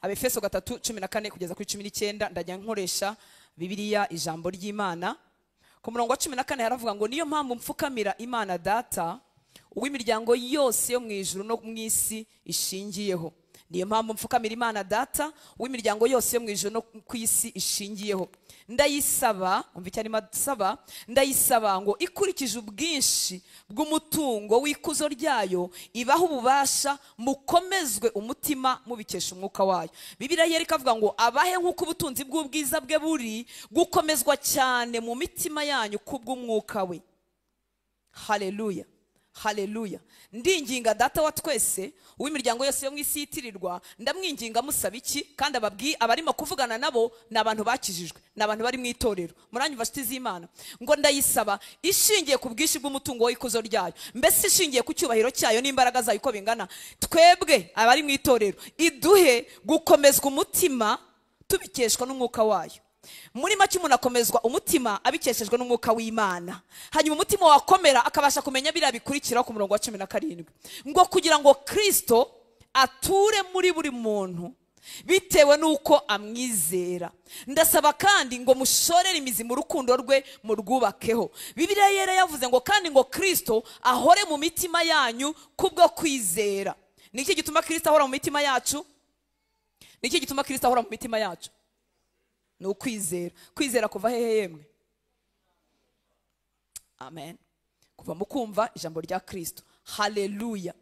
Abefeso 3:14 kugeza kuri 19, ndajya nkoresha Bibiliya ijambo ry'Imana. Ku murongo wa 14 haravuga ngo niyo mpamvu mfukamira Imana data, uw'imiryango yose yo mu ijuru no mu isi ishingiyeho. Niyo mpamvu mfukamira Imana data, uw'imiryango yose yo mu ijuru no ku isi ishingiyeho. Ndayisaba, umva icyo arimo asaba, ndayisaba ngo ikurikije ubwinshi bw'umutungo w'ikuzo ryayo ibahe ububasha mukomezwe umutima mubikesha umwuka wayo. Bibiliya yari ikavuga ngo abahe nk'uko ubutunzi bw'ubwiza bwe buri gukomezwa cyane mu mitima yanyu kubw'umwuka we. Haleluya, haleluya. Ndinginga data wa twese uw'imiryango yose yo mu isi yitirirwa, ndamwinginga musaba iki? Kandi ababwi abarimo kuvugana nabo ni abantu bakijijwe, ni abantu bari mu itorero. Muranyumva nshuti z'Imana? Ngo ndayisaba ishingiye ku bwinshi bw'umutungo w'ikuzo ryayo, mbese ishingiye ku cyubahiro cyayo n'imbaraga zayo uko bingana, twebwe abari mu itorero iduhe gukomezwa umutima tubikeshwa n'umwuka wayo. Muri make umuntu akomezwa umutima abikeshejwe n'umwuka w'Imana. Hanyuma umutima wakomera akabasha kumenya biriya bikurikira ku murongo wa 17, ngo kugira ngo Kristo ature muri buri muntu bitewe n'uko amwizera. Ndasaba kandi ngo mushorere imizi mu rukundo rwe murwubakeho. Bibiliya yera yavuze ngo kandi ngo Kristo ahore mu mitima yanyu kubwo kwizera. Niki gituma Kristo ahora mu mitima yacu? Niki gituma Kristo ahora mu mitima yacu? Ni ukwizera. Kwizera kuva hehe yemwe? Amen. Kuva mu kumva ijambo rya Kristo. Haleluya.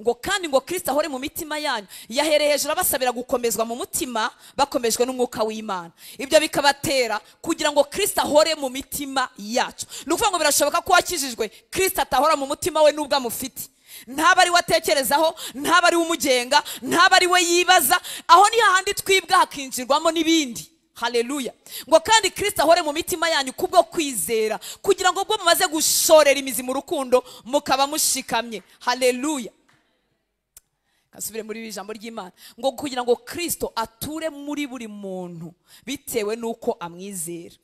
Ngo kandi ngo Kristo ahore mu mitima yanyu. Yahereye hejuru abasabira gukomezwa mu mutima bakomejwe n'umwuka w'Imana. Ibyo bikabatera kugira ngo Kristo ahore mu mitima yacu. Ni ukuvuga ngo birashoboka ko wakijijwe Kristo atahora mu mutima we nubwo amufite. Ntaba ari we atekerezaho, ntaba ari we umugenga, ntaba ari we yibaza. Aho ni hahandi twibwa hakinjirwamo n'ibindi. Haleluya. Ngo kandi Kristo ahore mu mitima yanyu kubwo kwizera, kugira ngo ubwo mumaze gushorera imizi mu rukundo mukaba mushikamye. Haleluya. Kasubire muri ijambo ry'Imana, ngo kugira ngo Kristo ature muri buri muntu bitewe nuko amwizera.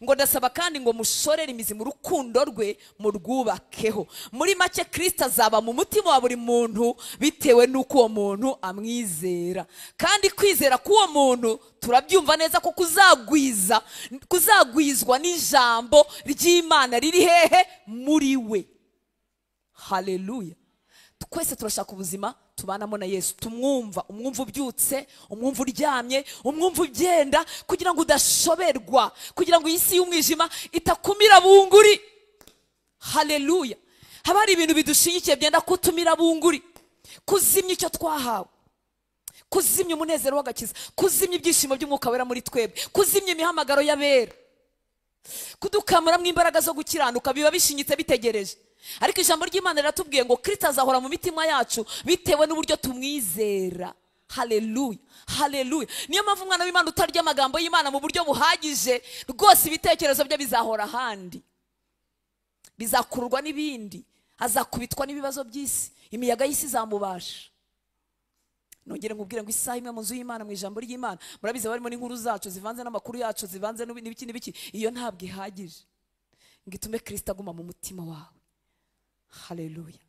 Ngo ndasaba kandi ngo mushorere imizi mu rukundo rwe murwubakeho. Muri make Kristo azaba mu mutima wa buri muntu bitewe nuko uwo muntu amwizera. Kandi kwizera k'uwo muntu turabyumva neza ko kuzagwizwa n'ijambo ry'Imana riri hehe? Muri we. Haleluya. Twese turashaka ubuzima tubanamo na Yesu, tumwumva, umwumva ubyutse, umwumva uryamye, umwumva ugenda, kugira ngo udashoberwa, kugira ngo isi y'umwijima itakumira bunguri. Haleluya. Haba hari ibintu bidushinyikiye byenda kutumira bunguri, kuzimya icyo twahawe, kuzimya umunezero w'agakiza, kuzimya ibyishimo by'umwuka wera muri twebwe, kuzimya imihamagaro y'abera, kudukamuramo imbaraga zo gukiranuka. Biba bishinyitse bitegereje. Ariko ijambo ry'Imana riratubwiye ngo Kristo azahora mu mitima yacu bitewe n'uburyo tumwizera. Haleluya. Haleluya. Niyo mpamvu umwana w'Imana utarya amagambo y'Imana mu buryo buhagije, rwose ibitekerezo bye bizahora ahandi, bizakururwa n'ibindi, azakubitwa n'ibibazo by'isi, imiyaga y'isi izamubasha. Nongere nkubwire ngo isaha imwe mu nzu y'Imana, mu ijambo ry'Imana, murabizi barimo n'inkuru zacu zivanze n'amakuru yacu zivanze n'ibiki n'ibiki, iyo ntabwo ihagije ngo itume Kristo aguma mu mutima wawe. Haleluya.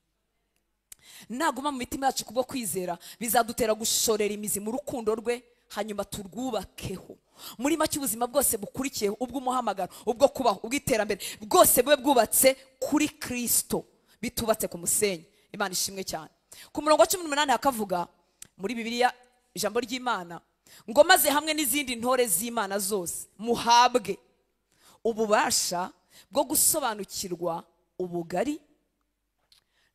Naguma mu mitima yacu kubwo kwizera, bizadutera gushorera imizi mu rukundo rwe, hanyuma turwubakeho. Muri make ubuzima bwose bukurikiyeho, ubw'umuhamagaro, ubwo kubaho, ubw'iterambere, bwose bube bwubatse kuri Kristo, bitubatse ku musenyi. Imana ishimwe cyane. Ku murongo wa 18 hakavuga muri Bibiliya ijambo ry'Imana ngo maze hamwe n'izindi ntore z'Imana zose muhabwe ububasha bwo gusobanukirwa ubugari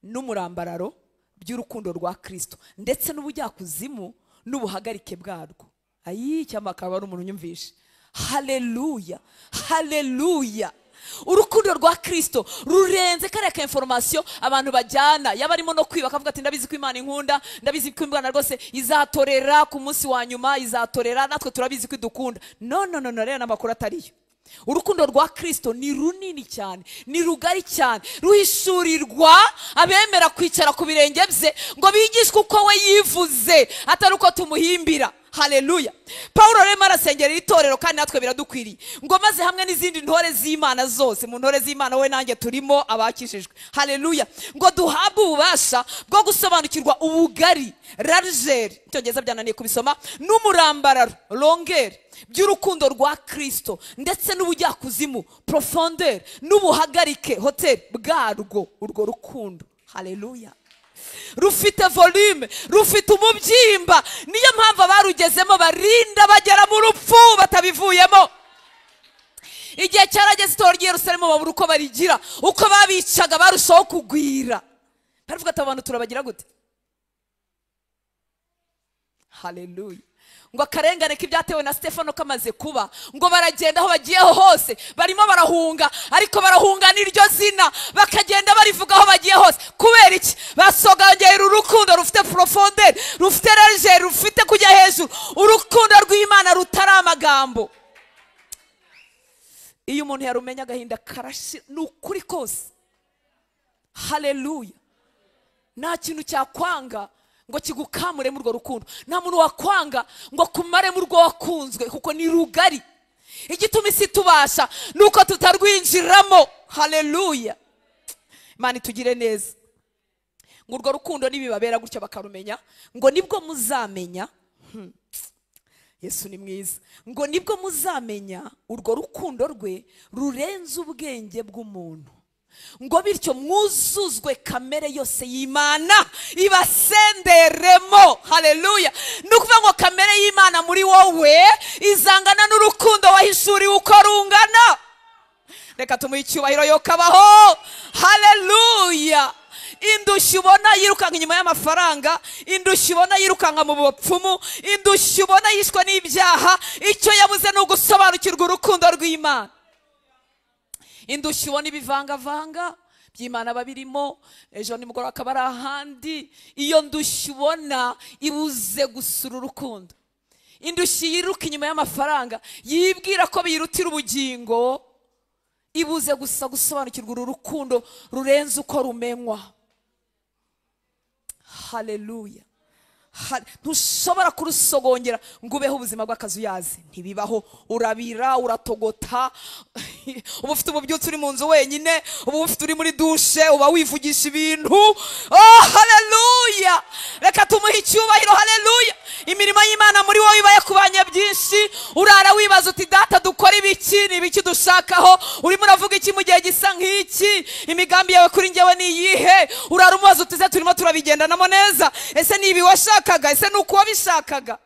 n'umurambararo by'urukundo rwa Kristo, ndetse n'ubujyakuzimu n'ubuhagarike bwarwo. Ayi cyamakaba ari umuntu unyumvishe. Haleluya. Haleluya. Urukundo rwa Kristo rurenze kariya ka information abantu bajyana, yaba arimo no kwiba akavuga ati ndabizi ko Imana inkunda, ndabizi ko Imana rwose izatorera ku munsi wa nyuma, izatorera, natwe turabizi ko idukunda. No no no no, rero n'amakuru atariyo. Urukundo rwa Kristo ni runini cyane, ni rugari cyane, ruhishurirwa abemera kwicara ku birenge bye ngo bigishwe uko we yivuze, atari uko tumuhimbira. Haleluya. Paulo rero arasengera itorero kandi natwe biradukwiriye, ngo maze hamwe n'izindi ntore z'Imana zose, mu ntore z'Imana we nanjye turimo abakijijwe. Haleluya. Ngo duhabwe ububasha bwo gusobanukirwa ubugari, largeur, icyongereza byananiye kubisoma, n'umurambararo, longueur by'urukundo rwa Kristo, ndetse n'ubujyakuzimu, profondeur, n'ubuhagarike, hotel bwarwo, urwo rukundo. Haleluya. Rufite volume, rufite umubyimba. Niyo mpamvu abarugezemo barinda bagera mu rupfu batabivuyemo. Igihe cyarageze itorero ry'i Yerusalemu babura uko barigira, uko babicaga barushaho kugwira. Baravuga ati abantu turabagira gute? Haleluya. Ngo akarengane k'ibyatewe na Stefano kamaze kuba, ngo baragenda aho bagiye hose barimo barahunga, ariko barahunga n'iryo zina, bakagenda barivuga aho bagiye hose. Kubera iki? Basogongera urukundo rufite profondeur, rufite largeur, rufite kujya hejuru, urukundo rw'Imana rutari amagambo. Iyo umuntu yarumenya agahinda karashira, ni ukuri kose. Haleluya. Nta kintu cyakwanga ngo kigukamure muri urwo rukundo, nta muntu wakwanga ngo kumare muri urwo wakunzwe, kuko ni rugari. Igituma isi tubasha nuko tutarwinjiramo. Haleluya. Imana itugire neza. Ngo urwo rukundo nibibabera gutyo bakarumenya, ngo nibwo muzamenya. Yesu ni mwiza. Ngo nibwo muzamenya urwo rukundo rwe rurenze ubwenge bw'umuntu, ngo bityo mwuzuzwe kamere yose y'Imana ibasenderemo. Haleluya. Nukuvuga ngo kamere y'Imana muri wowe izangana n'urukundo wahishuriwe uko rungana. Reka tumuhe icyubahiro yo kabaho. Haleluya. Indushyi ubona yirukanka inyuma y'amafaranga, indushyi ubona yirukanka mu bupfumu, indushyi ubona yishwe n'ibyaha, icyo yabuze ni ugusobanukirwa urukundo rw'Imana. Indushyi ubona ibivangavanga by'Imana babirimo, ejo nimugoroba akaba ari ahandi. Iyo ndushyi ubona ibuze gusura urukundo. Indushyi yiruka inyuma y'amafaranga yibwira ko biyirutira ubugingo, ibuze gusa gusobanukirwa uru rukundo rurenze uko rumenywa. Haleluya. Ntushobora kurusogongera ngo ubeho ubuzima bw'akazuyazi, ntibibaho. Urabira, uratogota, uba ufite ububyutse uri mu nzu wenyine, uba ufite uri muri dushe, uba wivugisha ibintu. Oh, haleluya. Reka tumuhe icyubahiro. Haleluya. Imirimo y'Imana muri wowe ibaye kubanya byinshi. Urara wibaza uti data dukora ibiki, ni ibiki dushakaho, urimo uravuga iki mu gihe gisa nk'iki, imigambi yawe kuri njyewe ni iyihe? Urara umubaza uti se turimo turabigendanamo neza, ese ni ibi washakaga, ese ni uko wabishakaga?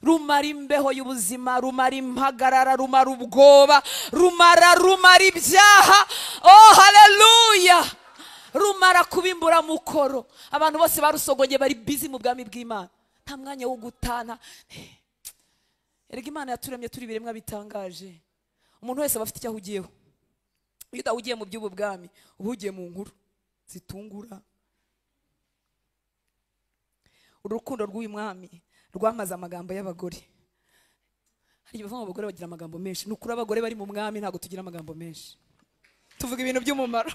Rumara imbeho y'ubuzima, rumara impagarara, rumara ubwoba, rumara ibyaha. Oh, haleluya. Rumara kubimbura mukoro. Abantu bose barusogongeye bari busy mu bwami bw'Imana, nta mwanya wo gutana. Erega Imana yaturemye turi biremwa bitangaje. Umuntu wese aba afite icyo ahugiyeho. Iyo udahugiye mu by'ubu bwami, uba uhugiye mu nkuru zitungura. Urukundo rw'uyu mwami rwamaze amagambo y'abagore. Hari igihe bavuga ngo abagore bagira amagambo menshi. Ni ukuri abagore bari mu mwami ntabwo tugira amagambo menshi, tuvuga ibintu by'umumaro.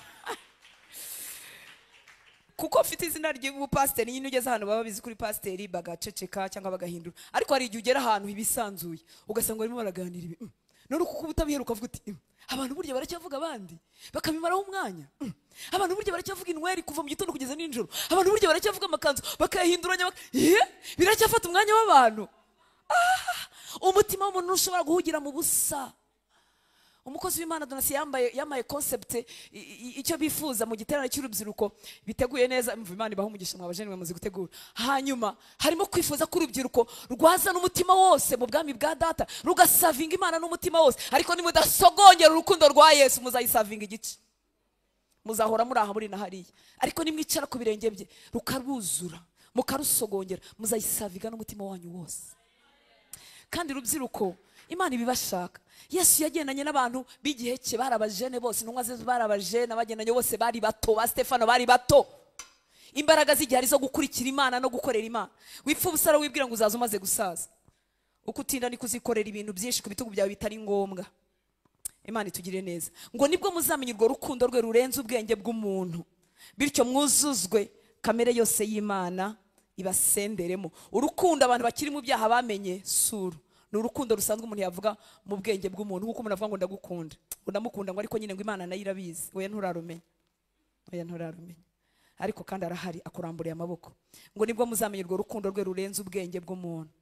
Kuko ufite izina ry'ubupasiteri, nyine ugeze ahantu baba bizi kuri pasiteri bagaceceka cyangwa bagahindura. Ariko hari igihe ugera ahantu ibisanzuye ugasanga barimo baraganira ibi. None kuko ubutabiheruka ukavuga uti abantu burya baracyavuga abandi bakabimaraho umwanya. Abantu burya baracyavuga inweri kuva mu gitondo kugeza nijoro. Abantu burya baracyavuga amakanzu bakayahinduranya, biracyafata umwanya w'abantu. Umutima w'umuntu ushobora guhugira mu busa. Umukozi w'Imana Donatien yambaye concept icyo bifuza mu giterane cy'urubyiruko biteguye neza. Imana ibaha umugisha mwabajene mwe muzi gutegura. Hanyuma harimo kwifuza ko urubyiruko rwaza n'umutima wose mu bwami bwa data, rugasavinga Imana n'umutima wose. Ariko nimudasogongera urukundo rwa Yesu muzayisavinga igice, muzahora muri aha muri na hariya. Ariko nimwicara ku birenge bye rukaruzura mukarusogongera, muzayisavinga n'umutima wanyu wose. Kandi rubyiruko, Imana ibibashaka. Yesu yagendanye n'abantu b'igihe cye, bari abajene bose, intumwa ze bari abajene, abagendanye bose bari bato, ba Stefano bari bato. Imbaraga z'igihe ari zo gukurikira Imana no gukorera Imana. Wipfa ubusara wibwira ngo uzaza umaze gusaza. Uko utinda ni kuzikorera ibintu byinshi ku bitugu byawe bitari ngombwa. Imana itugire neza. Ngo nibwo muzamenya urwo rukundo rwe rurenze ubwenge bw'umuntu, bityo mwuzuzwe kamere yose y'Imana ibasenderemo. Urukundo abantu bakiri mu byaha bamenye suru ni urukundo rusanzwe umuntu yavuga mu bwenge bw'umuntu, nkuko umuntu avuga ngo ndagukunda, ngo ndamukunda, ngo ariko nyine ngo Imana nayo irabizi. Oya nturarumenya, oya nturarumenya. Ariko kandi arahari akuramburiye amaboko. Ngo nibwo muzamenya urwo rukundo rwe rurenze ubwenge bw'umuntu,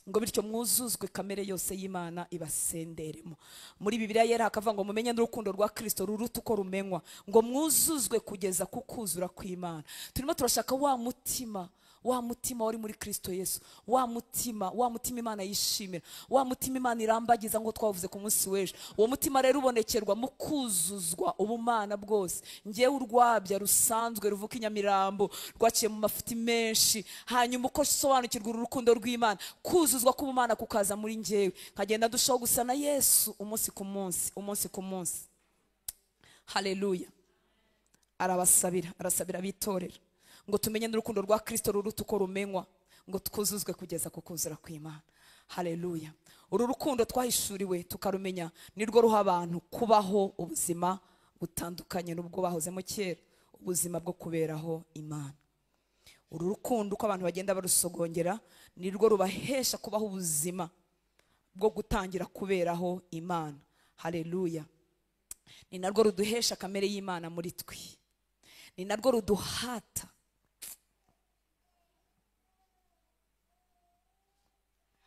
ngo bityo mwuzuzwe kamere yose y'Imana ibasenderemo. Muri Bibiliya yera hakavuga ngo mumenye n'urukundo rwa Kristo ruruta uko rumenywa, ngo mwuzuzwe kugeza ku kuzura kw'Imana. Turimo turashaka wa mutima, wa mutima wari muri Kristo Yesu, wa mutima Imana yishimira, wa mutima Imana irambagiza ngo twavuze ku munsi w'ejo. Uwo mutima rero ubonekerwa mu kuzuzwa ubumana bwose. Ngewe urwabya rusanzwe ruvuka inyamirambo rwaciye mu mafuti menshi, hanyuma uko sobanukirwa urukundo rw'Imana, kuzuzwa k'ubumana kukaza muri ngewe, nkagenda ndushaho gusa na Yesu umunsi ku munsi, umunsi ku munsi. Haleluya. Arabasabira, arasabira abitorera ngo tumenye n'urukundo rwa Kristo ruruta uko rumenywa, ngo twuzuzwe kugeza ku kuzura kw'Imana. Haleluya. Uru rukundo twahishuriwe tukarumenya nirwo ruha abantu kubaho ubuzima butandukanye n'ubwo bahozemo kera, ubuzima bwo kuberaho Imana. Uru rukundo uko abantu bagenda barusogongera nirwo rubahesha kubaho ubuzima bwo gutangira kuberaho Imana. Haleluya. Ni narwo ruduhesha kamere y'Imana muri twe, ni narwo ruduhata.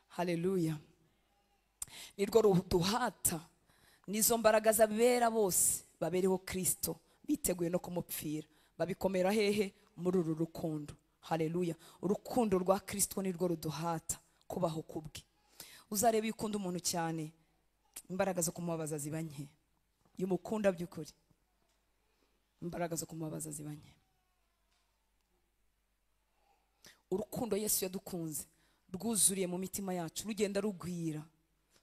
Haleluya. Nirwo ruduhata nizo mbaraga z'abera bose babereho Kristo biteguye no kumupfira. Babikomera hehe? Muri uru rukundo. Haleluya. Urukundo rwa Kristo nirwo ruduhata kubaho kubwe. Uzareba iyo ukunda umuntu cyane, imbaraga zo kumubabaza ziba nke. Iyo umukunda by'ukuri, imbaraga zo kumubabaza ziba nke. Urukundo Yesu yadukunze rwuzuriye mu mitima yacu, rugenda rugwira.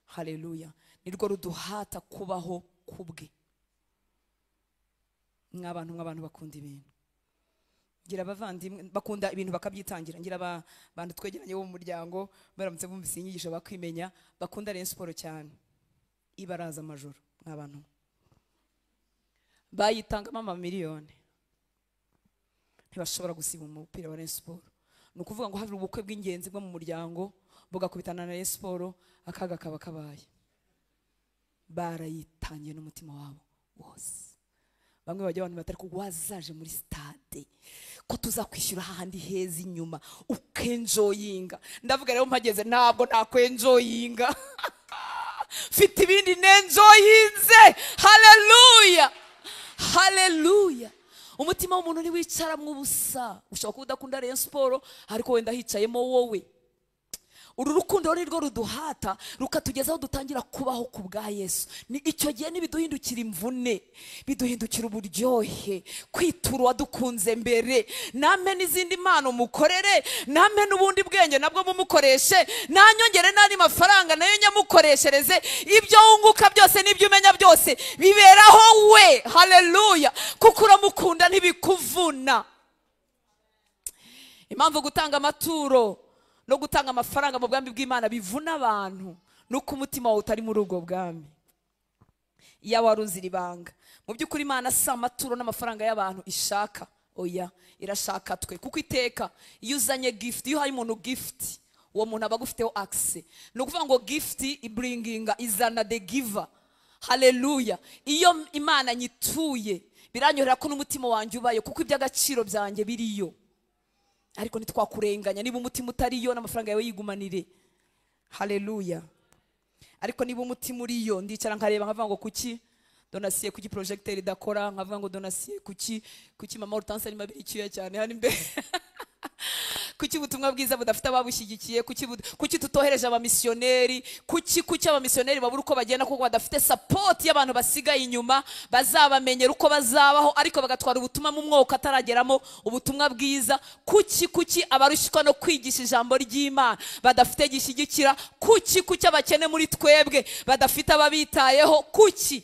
Haleluya. Nirwo ruduhata kubaho kubwe. Mw'abantu bakunda ibintu, ngira abavandimwe bakunda ibintu bakabyitangira, ngira abantu twegeranye bo mu muryango baramutse bumvise inyigisho bakwimenya, bakunda Rayon Sport cyane, ibaraza amajoro. Mw'abantu bayitangamo amamiliyoni, ntibashobora gusiba umupira wa Rayon Sport. Ni ukuvuga ngo hari ubukwe bw'ingenzi bwo mu muryango bugakubitana na Rayon Sport, akaga kaba kabaye. Barayitangiye n'umutima wabo wose. Bamwe bajya abantu batari ko wazaje muri stade ko tuzakwishyura hahandi heza inyuma ukenjoyinga. Ndavuga rero mpageze ntabwo nakwenjoyinga. Mfite ibindi nenjoyinze. Haleluya. Haleluya. Umutima w'umuntu ntiwicara mu busa. Ushobora kuba udakunda Rayon Sport ariko wenda hicayemo wowe. Uru rukundo nirwo ruduhata rukatugeza aho dutangira kubaho ku bwa Yesu. Ni icyo gihe nibiduhindukira imvune, biduhindukira uburyohe, kwitura wadukunze mbere. Nampe n'izindi mpano mukorere, nampe n'ubundi bwenge nabwo mumukoreshe, nanyongere n'andi mafaranga nayo nyamukoreshereze. Ibyo wunguka byose n'ibyo umenya byose biberaho we. Haleluya. Kuko uramukunda ntibikuvuna. Impamvu gutanga amaturo no gutanga amafaranga mu bwami bw'Imana bivuna abantu, nuko umutima wawe utari muri ubwo bwami. Iyo wari uzira ibanga, mu by'ukuri Imana si amaturo n'amafaranga y'abantu ishaka, oya, irashaka twe. Kuko iteka iyo uzanye gift, iyo hari umuntu gift, uwo muntu aba agufiteho access. Ni ukuvuga ngo gift ibringinga, izana the giver. Haleluya. Iyo Imana nyituye, biranyohera ko n'umutima wanjye ubayo, kuko iby'agaciro byanjye biriyo. Ariko ntitwakurenganya niba umutima utariyo n'amafaranga yawe yigumanire. Haleluya. Ariko niba umutima uriyo, ndicara nkareba nkavuga ngo kuki donasiye, kuki projecteur idakora, nkavuga ngo donasiye kuki mama Hortense arimo abiri icyuya cyane hano imbere, kuki ubutumwa bwiza budafite ababushyigikiye, kuki tutohereje abamisiyoneri, kuki abamisiyoneri babura uko bagenda kuko badafite support y'abantu basigaye inyuma bazabamenyera uko bazabaho, ariko bagatwara ubutumwa mu mwuka atarageramo ubutumwa bwiza. Kuki abarushywa no kwigisha ijambo ry'Imana badafite gishyigikira, kuki abakene muri twebwe badafite ababitayeho, kuki?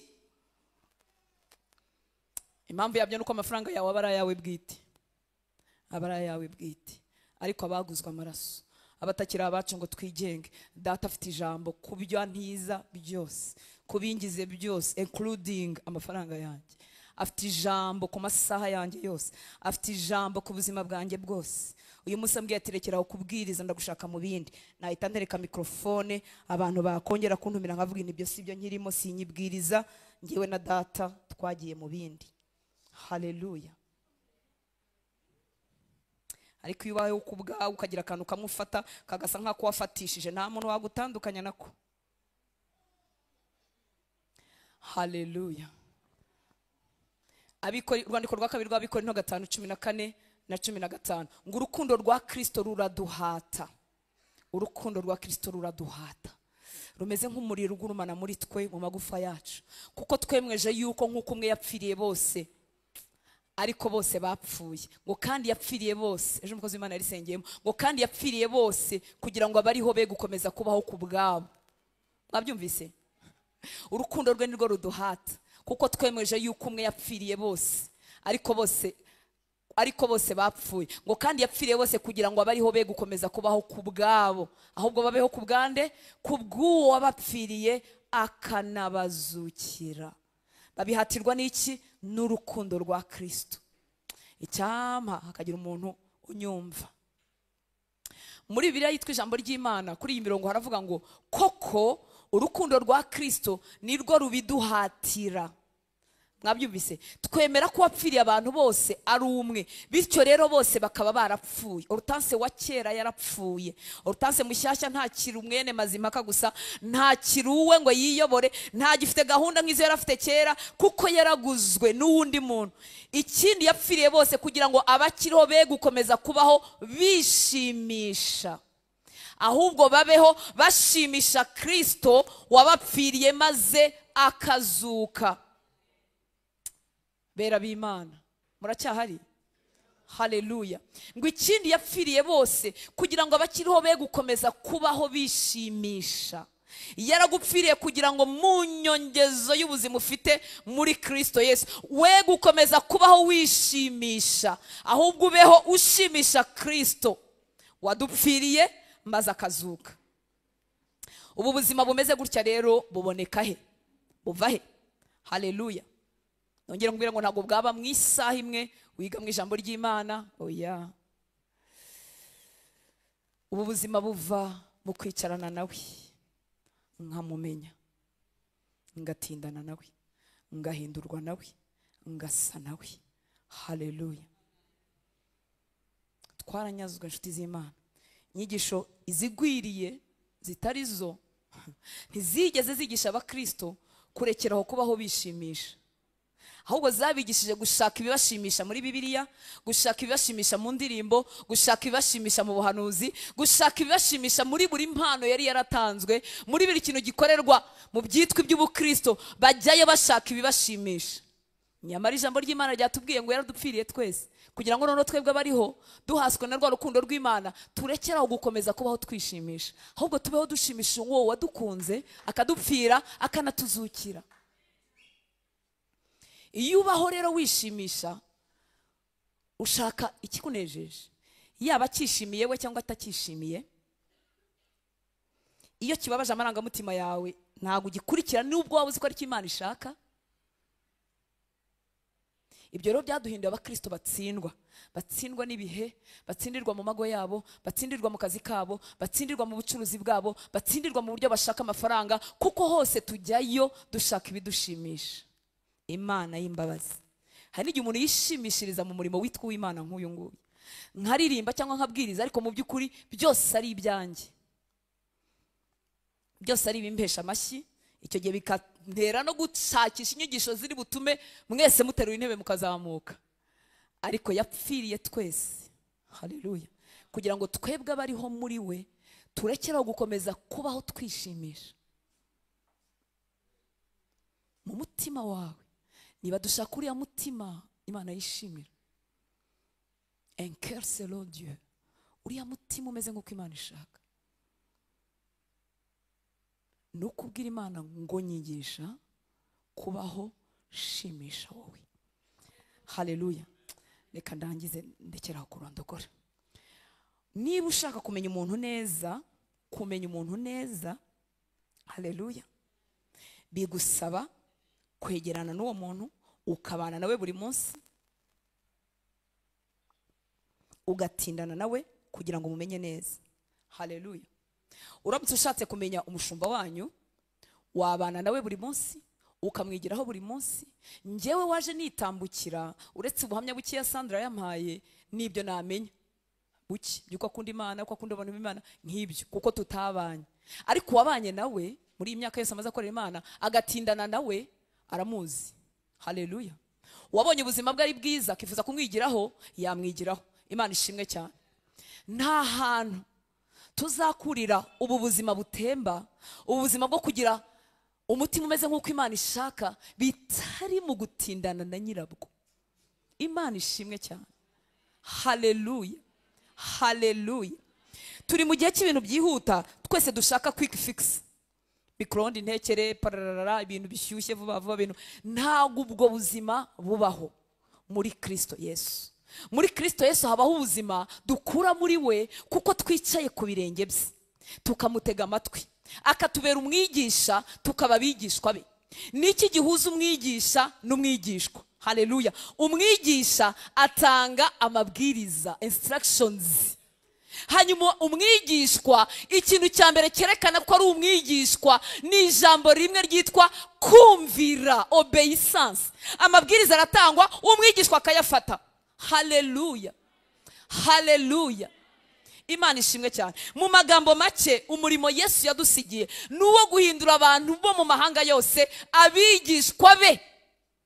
Impamvu yabyo nuko amafaranga yawe aba ari ayawe bwite, aba ari ayawe bwite, ariko abaguzwe amaraso, abatakiri abacu ngo twigenge. Data afite ijambo ku byo ntiza byose, kubingize byose, including amafaranga yanjye. Afite ijambo ku masaha yanjye yose, afite ijambo ku buzima bwanjye bwose. Uyu munsi ambwiye ati rekeraho kubwiriza ndagushaka mu bindi, nahita ntereka mikrofone abantu bakongera kuntumira nkavuga ibyo si byo nkirimo, sinyibwiriza, ngewe na data twagiye mu bindi. Haleluya. Ariko iyo ubayeho ku bwawe ukagira akantu kamufata kagasa nk'ako wafatishije, nta muntu wagutandukanya nako. Haleluya. Urwandiko rwa kabiri rw'Abikorinto 5:14 na 15 ngo urukundo rwa Kristo ruraduhata. Urukundo rwa Kristo ruraduhata, rumeze nk'umuriro ugurumana muri twe mu magufa yacu, kuko twemweje yuko nk'uko umwe yapfiriye bose ariko bose bapfuye, ngo kandi yapfiriye bose. Ejo umukozi w'Imana yarisengeyemo ngo kandi yapfiriye bose kugira ngo abariho be gukomeza kubaho ku bwabo. Mwabyumvise? Urukundo rwe nirwo ruduhata, kuko twemweje yuko umwe yapfiriye bose ariko bose bapfuye, ngo kandi yapfiriye bose kugira ngo abariho be gukomeza kubaho ku bwabo, ahubwo babeho ku bwande, ku bw'uwo wabapfiriye akanabazukira. Babihatirwa n'iki? N'urukundo rwa Kristo. Icyampa hakagira umuntu unyumva. Muri Bibiliya yitwa ijambo ry'Imana, kuri iyi mirongo haravuga ngo koko Urukundo rwa Kristo nirwo rubiduhatira. Mwabyumvise? Twemera ko wapfiriye abantu bose ari umwe, bityo rero bose bakaba barapfuye. Hortense wa kera yarapfuye, Hortense mushyashya ntakiri umwene Mazimpaka gusa, ntakiri uwe ngo yiyobore, ntagifite gahunda nk'izo yari afite kera, kuko yaraguzwe n'uwundi muntu. Ikindi yapfiriye bose kugira ngo abakiriho be gukomeza kubaho bishimisha, ahubwo babeho bashimisha Kristo wabapfiriye maze akazuka. Bera b'Imana, muracyahari? Haleluya. Ngo ikindi yapfiriye bose kugira ngo abakiriho be gukomeza kubaho bishimisha. Yaragupfiriye kugira ngo mu nyongezo y'ubuzima ufite muri Kristo Yesu we gukomeza kubaho wishimisha, ahubwo ubeho ushimisha Kristo wadupfiriye maze akazuka. Ubu buzima bumeze gutya rero buboneka he? Buva he? Haleluya. Nongera nkubwira ngo ntabwo bwaba mu isaha imwe wiga mu ijambo ry'Imana, oya. Ubu buzima buva mu kwicarana nawe, nkamumenya, ngatindana nawe, ngahindurwa nawe, ngasa nawe. Haleluya. Twaranyazwe inshuti z'Imana. Inyigisho izigwiriye zitari zo ntizigeze zigisha abakristo kurekeraho kubaho bishimisha, ahubwo zabigishije gushaka ibibashimisha muri Bibiliya, gushaka ibibashimisha mu ndirimbo, gushaka ibibashimisha mu buhanuzi, gushaka ibibashimisha muri buri mpano yari yaratanzwe, muri buri kintu gikorerwa mu byitwa iby'ubukristo, bajyayo bashaka ibibashimisha. Nyamara ijambo ry'Imana ryatubwiye ngo yaradupfiriye twese kugira ngo noneho twebwe abariho duhaswe na rwa rukundo rw'Imana turekeraho gukomeza kubaho twishimisha, ahubwo tubeho dushimisha uwo wadukunze akadupfira akanatuzukira. Iyo ubaho rero wishimisha, ushaka ikikunejeje, yaba akishimiye we cyangwa atakishimiye. Iyo kibabaje amarangamutima yawe ntabwo ugikurikira nubwo waba uzi ko ari cyo Imana ishaka. Ibyo rero byaduhinduye abakristo batsindwa, batsindwa n'ibihe, batsindirwa mu mago yabo, batsindirwa mu kazi kabo, batsindirwa mu bucuruzi bwabo, batsindirwa mu buryo bashaka amafaranga, kuko hose tujyayo dushaka ibidushimisha. Imana y'imbabazi. Hari n'igihe umuntu yishimishiriza mu murimo witwa uw'Imana nk'uyu nguyu, nkaririmba cyangwa nkabwiriza, ariko mu by'ukuri byose ari ibyanjye, byose ari ibimpesha amashyi. Icyo gihe bikantera no gushakisha inyigisho ziri butume mwese muterura intebe mukazamuka. Ariko yapfiriye twese, haleluya, kugira ngo twebwe abariho muri we turekeraho gukomeza kubaho twishimisha. Mu mutima wawe niba dushaka uriya mutima Imana yishimira, un cœur selon Dieu, uriya mutima umeze nk'uko Imana ishaka, ni ukubwira Imana ngo nyigisha kubaho shimisha wowe. Haleluya. Reka ndangize ndekeraho kurondogora. Niba ushaka kumenya umuntu neza, kumenya umuntu neza, haleluya, bigusaba kwegerana n'uwo muntu, ukabana nawe buri munsi, ugatindana nawe kugira ngo mumenye neza. Haleluya. Uramutse ushatse kumenya umushumba wanyu, wabana nawe buri munsi, ukamwigiraho buri munsi. Njyewe waje nitambukira, uretse ubuhamya buke ya Sandra yampaye, nibyo namenya buke byuko akunda Imana, uko akunda abantu b'Imana, nk'ibyo, kuko tutabanye. Ariko wabanye nawe muri iyi myaka yose amaze akorera Imana, agatindana nawe, aramuzi. Haleluya. Wabonye ubuzima bwe ari bwiza, akifuza kumwigiraho, yamwigiraho. Imana ishimwe cyane. Nta hantu tuzakurira ubu buzima butemba, ubu buzima bwo kugira umutima umeze nk'uko Imana ishaka, bitari mu gutindana na nyirabwo. Imana ishimwe cyane. Haleluya. Haleluya. Turi mu gihe cy'ibintu byihuta, twese dushaka quick fix. Micro-onde, intekere, pararara, ibintu bishyushye vuba vuba, ibintu. Ntabwo ubwo buzima bubaho muri Kristo Yesu. Muri Kristo Yesu habaho ubuzima dukura muri we, kuko twicaye ku birenge bye, tukamutega amatwi, akatubera umwigisha, tukaba abigishwa be. Niki gihuza umwigisha n'umwigishwa? Haleluya. Umwigisha atanga amabwiriza, instructions. Hanyuma umwigishwa, ikintu cya mbere cyerekana ko ari umwigishwa ni ijambo rimwe ryitwa kumvira, obeissance. Amabwiriza aratangwa, umwigishwa akayafata. Haleluya, haleluya. Imana ishimwe cyane. Mu magambo make, umurimo Yesu yadusigiye ni uwo guhindura abantu bo mu mahanga yose abigishwa be.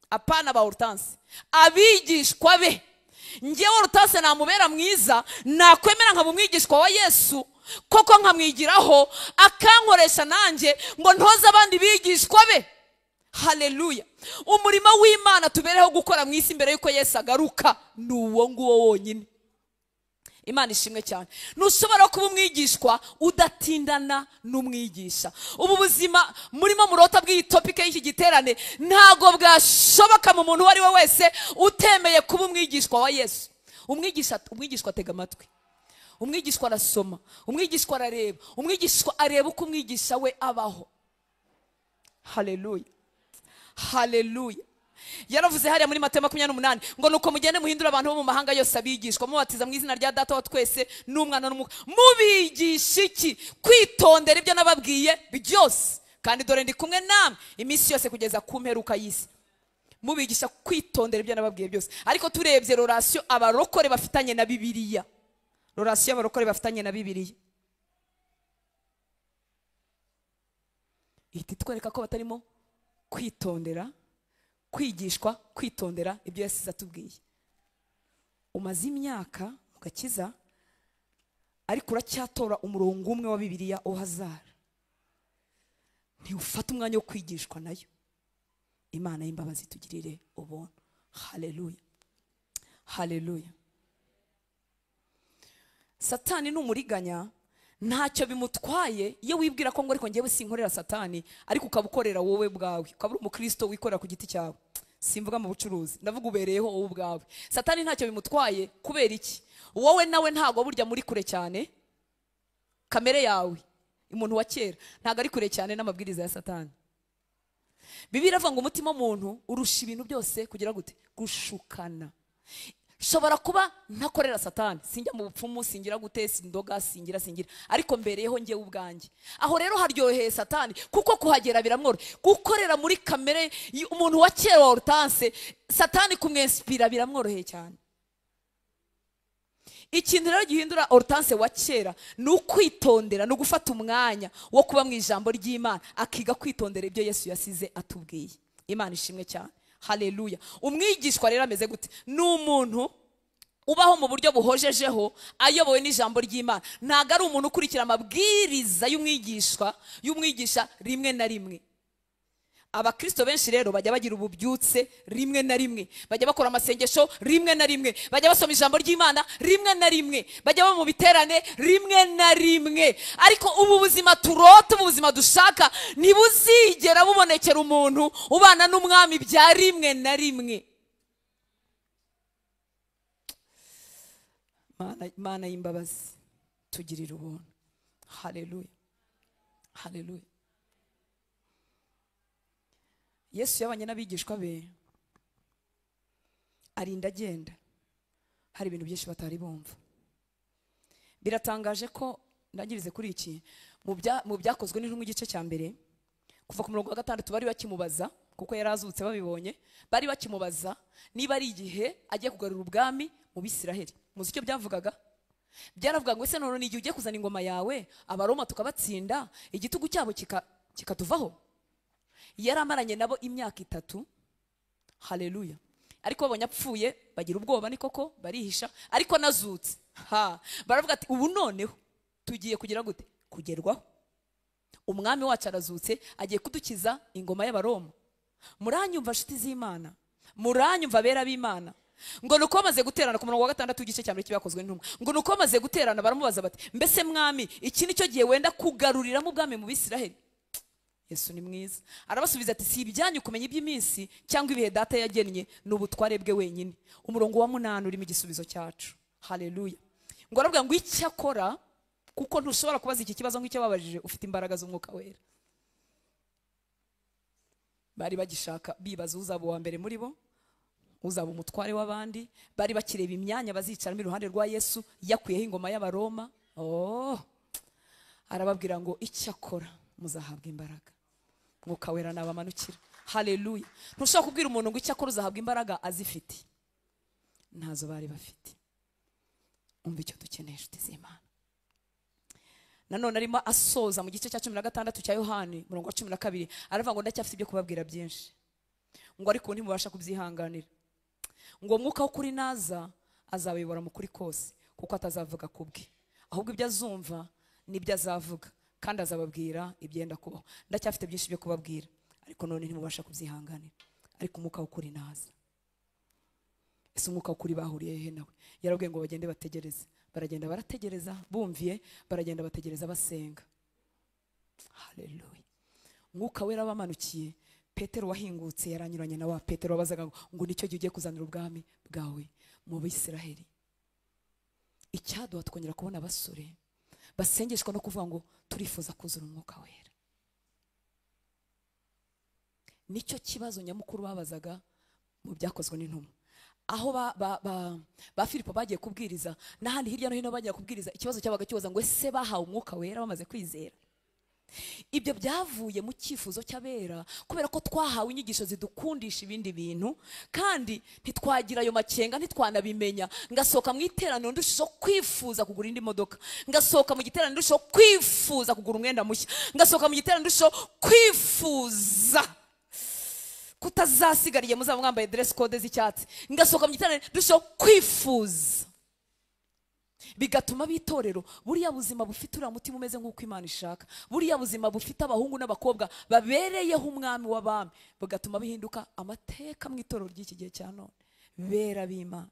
Apana ba Hortense, abigishwa be. Njyewe Hortense namubera mwiza, nakwemera nkaba umwigishwa wa Yesu koko, nkamwigiraho, akankoresha nanjye ngo ntoze abandi bigishwa be. Haleluya. Umurimo w'Imana tubereho gukora mu isi mbere yuko Yesu agaruka ni uwo nguwo wonyine. Imana ishimwe cyane. Ntushobora kuba umwigishwa udatindana n'umwigisha. Ubu buzima murimo murota bw'iyi topic y'iki giterane ntago bwashoboka mu muntu uwo ari we wese utemeye kuba umwigishwa wa Yesu. Umwigishwa atega amatwi, umwigishwa arasoma, umwigishwa arareba, umwigishwa areba uko umwigisha we abaho. Haleluya, haleluya. Yaravuze hariya muri Matayo 28 ngo nuko mugende muhindura abantu bo mu mahanga yose abigishwa, mubatiza mu izina rya Data wa twese n'Umwana n'Umwuka, mubigisha iki? Kwitondera ibyo nababwiye byose, kandi dore ndi kumwe namwe iminsi yose kugeza ku mperuka y'isi. Mubigisha kwitondera ibyo nababwiye byose. Ariko turebye relation abarokore bafitanye na Bibiliya, relation abarokore bafitanye na Bibiliya ihita itwereka ko batarimo kwitondera, kwigishwa kwitondera ibyo Yesu atubwiye. Umaze imyaka mu gakiza ariko uracyatora umurongo umwe wa Bibiliya uhazara, ntiufata umwanya wo kwigishwa nayo. Imana y'imbabazi tugirire ubuntu. Haleluya, haleluya. Satani n'umuriganya ntacyo bimutwaye iyo wibwira ko ngo ariko njyewe sinkorera Satani, ariko ukabukorera wowe bwawe, ukaba uri umukristo wikorera ku giti cyawe. Simvuga mu bucuruzi, ndavuga ubereyeho wowe ubwawe. Satani ntacyo bimutwaye. Kubera iki? Wowe nawe ntago burya muri kure cyane. Kamere yawe, umuntu wa kera, ntago ari kure cyane n'amabwiriza ya Satani. Bibiliya iravuga ngo umutima w'umuntu urusha ibintu byose kugira gute? Gushukana. Shobora kuba ntakorera Satani, sinjya mu bupfumu, singira gute, sindoga, singira, ariko mbereyeho njyewe ubwanjye. Aho rero haryoheye Satani kuko kuhagera biramworoheye. Gukorera muri kamere umuntu wa kera wa Hortense, Satani kumwinspira biramworoheye cyane. Ikintu rero gihindura Hortense wa kera ni ukwitondera, ni ugufata umwanya wo kuba mu ijambo ry'Imana, akiga kwitondera ibyo Yesu yasize atubwiye. Imana ishimwe cyane. Haleluya. Umwigishwa rero ameze gute? Ni umuntu ubaho mu buryo buhojejeho ayobowe n'ijambo ry'Imana. Ntago ari umuntu ukurikira amabwiriza y'umwigisha rimwe na rimwe. Abakristo benshi rero bajya bagira ububyutse rimwe na rimwe, bajya bakora amasengesho rimwe na rimwe, bajya basoma ijambo ry'Imana rimwe na rimwe, bajya mu biterane rimwe na rimwe. Ariko ubu buzima turota, ubu buzima dushaka, ntibuzigera bubonekera umuntu ubana n'umwami bya rimwe na rimwe. Mana y'imbabazi tugirire ubuntu. Haleluya, haleluya. Yesu yabanye n'abigishwa be arinda agenda, hari ibintu byinshi batari bumva. Biratangaje ko ndangirize kuri iki, mu byakozwe n'intumwa igice cya mbere kuva ku murongo wa 6 bari bakimubaza, kuko yarazutse babibonye, bari bakimubaza niba ari igihe agiye kugarura ubwami mu Bisiraheli. Muzi icyo byavugaga? Byaravuga ngo ese none ni igihe ugiye kuzana ingoma yawe, Abaroma tukabatsinda, igitugu cyabo kikatuvaho. Yaramaranye nabo imyaka 3. Haleluya. Ariko babonye apfuye bagira ubwoba, ni koko barihisha, ariko nazutse. Baravuga ati ubu noneho tugiye kugira gute? Kugerwaho. Umwami wacu arazutse, agiye kudukiza ingoma y'Abaroma. Muranyumva nshuti z'Imana, muranyumva bera b'Imana. Ngo nuko bamaze guterana ku murongo wa 6 igice cya mbere cy'ibyakozwe n'intumwa, ngo nuko bamaze guterana baramubaza bati mbese mwami, iki nicyo gihe wenda kugaruriramo ubwami mu Bisiraheli? Yesu ni mwiza. Arabasubiza ati si ibyanyu kumenya iby'iminsi cyangwa ibihe Data yagennye, ni ubutware bwe wenyine. Umurongo wa 8 urimo igisubizo cyacu. Haleluya. Ngo aravuga ngo icyakora, kuko ntushobora kubaza iki kibazo nk'icyo babajije ufite imbaraga z'Umwuka Wera. Bari bagishaka bibaza uzaba uwa mbere muri bo, uzaba umutware w'abandi, bari bakireba imyanya bazicaramo iruhande rwa Yesu yakuyeho ingoma y'Abaroma. Oh, arababwira ngo icyakora muzahabwa imbaraga, Mwuka Wera nabamanukira. Haleluya. Ntushobora kubwira umuntu ngo icyakora uzahabwa imbaraga azifite, ntazo bari bafite. Umva icyo dukeneye, inshuti z'Imana. Nanone arimo asoza mu gice cya 16 cya Yohani murongo wa 12, aravuga ngo ndacyafite ibyo kubabwira byinshi, ngo ariko ntimubasha kubyihanganira, ngo Mwuka w'ukuri naza azabayobora mu kuri kose, kuko atazavuga kubwe, ahubwo ibyo azumva nibyo azavuga, kandi azababwira ibyenda kubaho. Ndacyafite byinshi byo kubabwira, ariko none ntimubasha kubyihanganira, ariko Umwuka w'ukuri naza. Ese Umwuka w'ukuri bahuriye he nawe? Yarabwiye ngo bagende bategereze. Baragenda barategereza, bumviye, baragenda bategereza basenga. Haleluya. Umwuka Wera bamanukiye, Petero wahingutse yaranyuranye na wa Petero wabazaga ngo nicyo gihe ugiye kuzanira ubwami bwawe mu Bisiraheli. Icyaduha twongera kubona abasore basengeshwa no kuvuga ngo turifuza kuzura Umwuka Wera. Nicyo kibazo nyamukuru babazaga mu byakozwe n'intumwa. Aho ba Filipo bagiye kubwiriza n'ahandi hirya no hino bagiye kubwiriza, ikibazo cyabaga kibaza ngo ese bahawe Umwuka Wera bamaze kwizera? Ibyo byavuye mu cyifuzo cy'abera, kubera ko twahawe inyigisho zidukundisha ibindi bintu, kandi ntitwagira ayo makenga, ntitwanabimenya. Ngasohoka mu iteraniro ndushijeho kwifuza kugura indi modoka, ngasohoka mu giteraniro ndushijeho kwifuza kugura umwenda mushya, ngasohoka mu giteraniro ndushijeho kwifuza kutazasigariye muzaba mwambaye dress code z'icyatsi, ngasohoka mu giteraniro ndushijeho kwifuza. Bigatuma bitorero buriya buzima bufite uriya mutima umeze nk'uko Imana ishaka, buriya buzima bufite abahungu n'abakobwa babereyeho umwami w'abami, bigatuma bihinduka amateka mu itorero ry'iki gihe cya none. Bera b'Imana,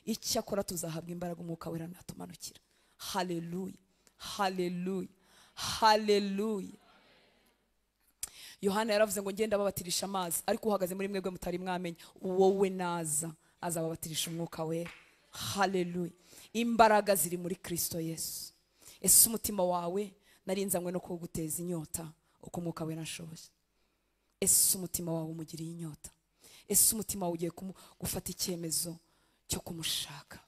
icyakora tuzahabwa imbaraga Umwuka Wera natumanukira. Haleluya, haleluya, haleluya. Yohana yaravuze ngo ngenda babatirisha amazi, ariko uhagaze muri mwebwe mutari mwamenya, wowe naza azababatirisha Umwuka Wera. Haleluya. Imbaraga ziri muri Kristo Yesu. Ese umutima wawe narinzanywe no kuguteza inyota uko Umwuka Wera ashoboye? Ese umutima wawe umugiriye inyota? Ese umutima wawe ugiye gufata icyemezo cyo kumushaka?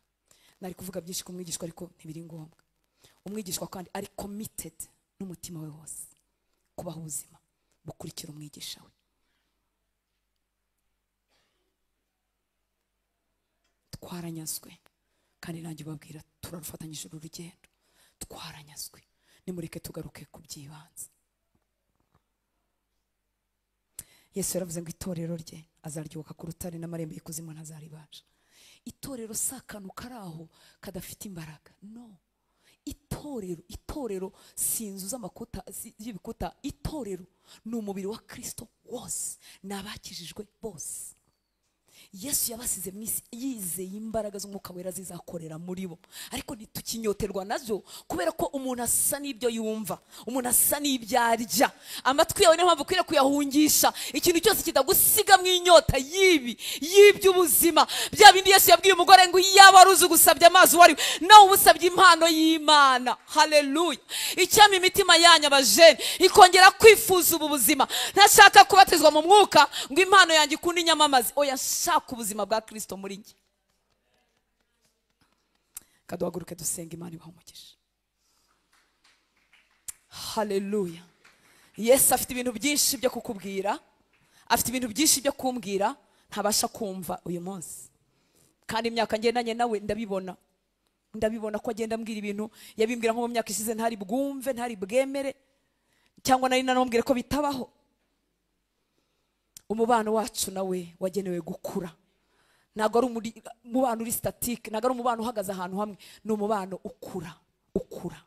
Nari kuvuga byinshi ku mwigishwa ariko ntibiri ngombwa. Umwigishwa kandi ari committed n'umutima we wose kubaho ubuzima bukurikira umwigisha we. Twaranyazwe, kandi nanjye ubabwira turarufatanyije uru rugendo. Twaranyazwe, nimureke tugaruke ku by'ibanze. Yesu yaravuze ngo itorero rye azaryubaka ku rutare n'amarembo y'ikuzimu ntazaribasha. Itorero si akantu kari aho kadafite imbaraga. No, itorero si inzu z'amakuta y'ibikuta. Itorero ni umubiri wa Kristo wose, ni abakijijwe bose. Yesu yabasize mu isi yizeye imbaraga z'Umwuka Wera zizakorera muri bo, ariko ntitukinyoterwa nazo kubera ko umuntu asa n'ibyo yumva, umuntu asa n'ibyo arya. Amatwi yawe niyo mpamvu ukwiriye kuyahungisha ikintu cyose kitagusiga mu inyota y'ibi y'iby'ubuzima. Bya bindi Yesu yabwiye umugore ngo iyaba wari uzi gusabye amazi wari nawe ubusabye impano y'Imana. Haleluya. Icyama imitima yanyu abajene ikongera kwifuza ubu buzima. Ntashaka kubatizwa mu mwuka ngo impano yanjye ikunde inyamamaze, oya, shaka ubuzima bwa Kristo muri njye. Kaduhaguruke dusenga, Imana ibahe umugisha. Haleluya. Yesu afite ibintu byinshi byo kukubwira, afite ibintu byinshi byo kumbwira ntabasha kumva uyu munsi. Kandi imyaka ngendanye nawe ndabibona, ndabibona ko agenda ambwira ibintu yabimbwira nko mu myaka ishize ntari bwumve, ntari bwemere, cyangwa nari naramubwire ko bitabaho. Umubano wacu nawe wagenewe gukura. Ntabwo ari umubano uri statique, ntabwo ari umubano uhagaze ahantu hamwe, ni umubano ukura, ukura.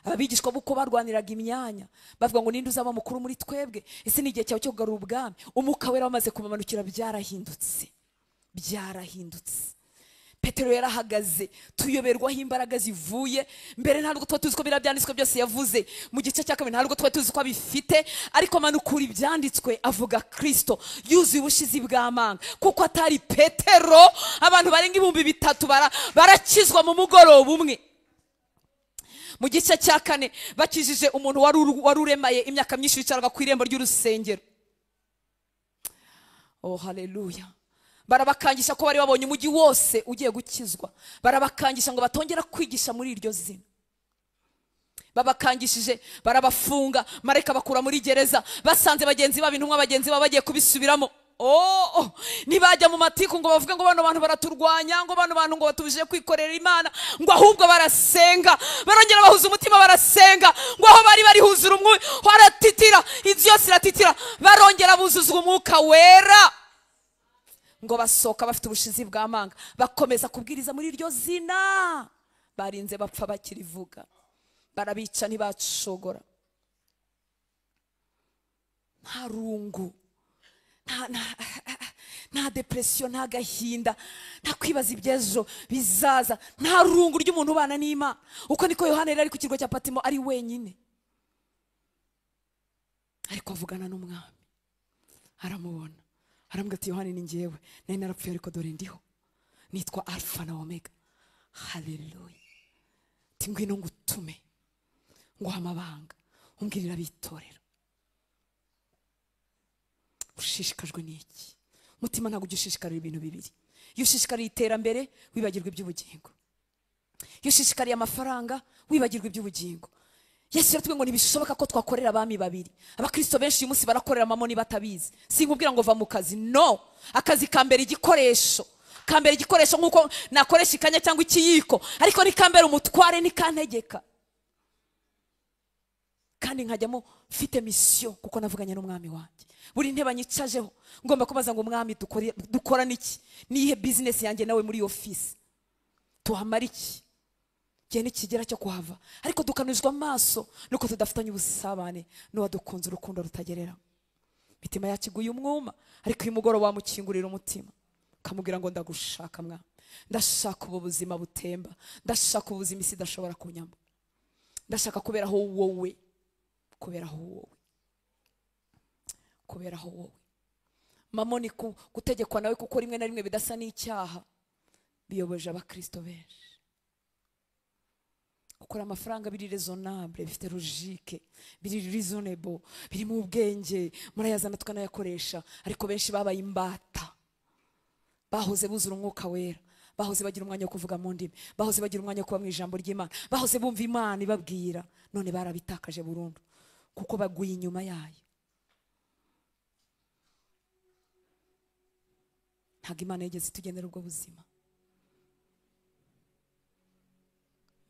Abigishwa buko barwaniraga imyanya, bavuga ngo ninde uzaba mukuru muri twebwe? Ese ni igihe cyawe cyo kugarura ubwami? Umwuka Wera wamaze kumamanukira, byarahindutse, byarahindutse. Petero yarahagaze, tuyoberwaho imbaraga zivuye. Mbere ntabwo tuba tuzi ko biriya byanditswe byose yavuze mu gice cya kabiri, ntabwo tuba tuzi ko abifite, ariko amanukura ibyanditswe avuga Kristo yuzuye ubushizi bw'amanga. Kuko atari Petero, abantu barenga 3000 barakizwa mu mugoroba umwe. Mu gice cya 4 bakijije umuntu wari uremaye imyaka myinshi wicaraga ku irembo ry'urusengero. Oh, haleluya. Barabakangisha ko bari babonye umujyi wose ugiye gukizwa, barabakangisha ngo batongera kwigisha muri iryo zina. Babakangishije barabafunga, marayika bakura muri gereza, basanze bagenzi babo intumwa bagenzi babo bagiye kubisubiramo. Oh, nibajya mu matiku ngo bavuge ngo bano bantu baraturwanya, ngo bano bantu ngo batubujije kwikorera Imana, ngo ahubwo barasenga, barongera bahuza umutima barasenga, ngo aho bari bari huzura umwuka baratitira, inzu yose iratitira, barongera buzuzwa umwuka wera, ngo basohoka bafite ubushizi bw'amanga, bakomeza kubwiriza muri iryo zina, barinze bapfa bakirivuga, barabica ntibacogora. Nta rungu, nta depression, nta gahinda, nta kwibaza ibyejo bizaza, nta rungu ry'umuntu ubana n'Imana. Uko niko Yohana yari ari ku kirwa cya Patimo ari wenyine, ariko avugana n'umwami, aramubona, aramubwira ati Yohana ni njyewe, nari narapfuye ariko dore ndiho, nitwa Alpha na Omega. Haleluya. Ati ngwino ngutume, nguha amabanga, umbwirira abitorero. Ushishikajwe n'iki? Mutima ntabwo ujya ushishikarira ibintu bibiri. Iyo ushishikariye iterambere wibagirwa iby'ubugingo. Iyo ushishikariye amafaranga wibagirwa iby'ubugingo. Yesu yaratubwiye ngo ntibishoboka ko twakorera abami babiri. Abakristo benshi uyu munsi barakorera mamoni batabizi. Sinkubwira ngo va mu kazi, no. Akazi kambere igikoresho, kambere igikoresho nkuko nakoresha ikanya cyangwa ikiyiko, ariko ni kambere umutware ni kantegeka. Kandi nkajyamo mfite mission kuko navuganye n'umwami wanjye. Buri ntebe anyicajeho ngomba kubaza ngo umwami dukora niki? Nihe business yanjye nawe muri office? Tuhamara iki? Gihe nikigera cyo kuhava, ariko dukanujwe amaso nuko tudafitanye ubusabane n'uwadukunze urukundo rutagerera. Mitima yacu iguye umwuma, ariko uyu mugoroba wamukingurira umutima ukamubwira ngo ndagushaka mwa, ndashaka ubu buzima butemba, ndashaka ubuzima isi idashobora kunyamba, ndashaka kuberaho wowe, kuberaho wowe, kuberaho wowe. Mamoni gutegekwa nawe kuko rimwe na rimwe bidasa n'icyaha biyoboje abakristo benshi. Gukora amafaranga biri raisonnable, bifite logique, biri reasonable, biri mu bwenge, murayazana tukanayakoresha, ariko benshi babaye imbata. Bahoze buzura umwuka wera, bahoze bagira umwanya wo kuvuga mu ndimi, bahoze bagira umwanya wo kuba mu ijambo ry'Imana, bahoze bumva Imana ibabwira, none barabitakaje burundu kuko baguye inyuma yayo. Ntabwo Imana yigeze itugenera ubwo buzima.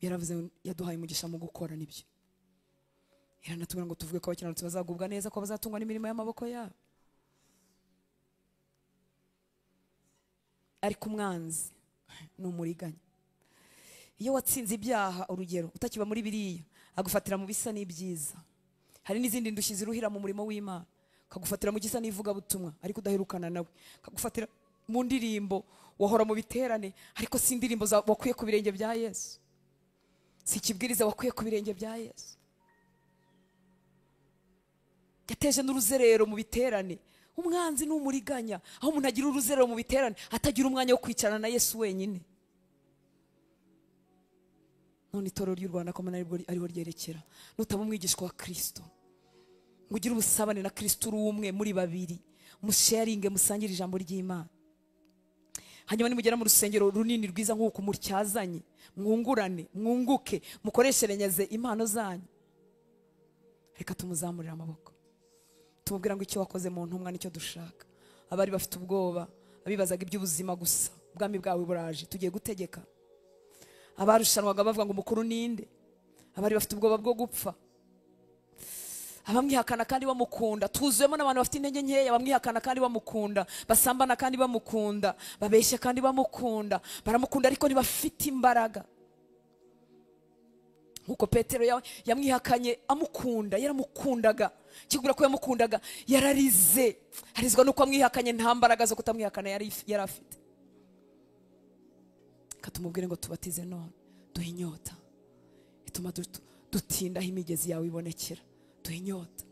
Yaravuze yaduhaye umugisha mu gukora nibyo. Iranatubwira ngo tuvuge ko abakiranutsi bazagubwa neza, ko bazatungwa n'imirimo y'amaboko yabo. Ariko umwanzi ni umuriganya. Iyo watsinze ibyaha, urugero utakiba muri biriya, agufatira mu bisa n'ibyiza. Hari n'izindi ndushyi ziruhira mu murimo w'Imana, kagufatira mu gisa n'ivugabutumwa ariko udaherukana nawe, kagufatira mu ndirimbo wahora mu biterane ariko si indirimbo wakwiye ku birenge bya Yesu, si ikibwiriza wakwiye ku birenge bya Yesu. Yateje n'uruzerero mu biterane. Umwanzi ni umuriganya, aho umuntu agira uruzerero mu biterane atagira umwanya wo kwicarana na Yesu wenyine. None itorero ry'u Rwanda ko ariho ryerekera, nutaba umwigishwa wa Kristo ngo ugire ubusabane na Kristo uri umwe muri babiri, musharinge, musangire ijambo ry'Imana. Hanyuma nimugera mu rusengero runini rwiza nk'uko mutyazanye, mwungurane, mwunguke, mukoresherenyeze impano zanyu. Reka tumuzamurire amaboko, tumubwira ngo icyo wakoze mu ntumwa nicyo dushaka. Abari bafite ubwoba, abibazaga iby'ubuzima gusa, ubwami bwawe buraje, tugiye gutegeka. Abarushanwaga bavuga ngo umukuru ninde, abari bafite ubwoba bwo gupfa, abamwihakana kandi bamukunda. Tuzuyemo n'abantu bafite intege nkeya, bamwihakana kandi bamukunda, basambana kandi bamukunda, babeshya kandi bamukunda, baramukunda ariko ntibafite imbaraga. Nkuko Petero yamwihakanye amukunda, yaramukundaga, kigura ko yamukundaga, yararize, arizwa nuko amwihakanye, nta mbaraga zo kutamwihakana yari afite. Katumubwire ngo tubatize none, duhe inyota ituma dutinda aho imigezi yawe ibonekera, duhe inyota.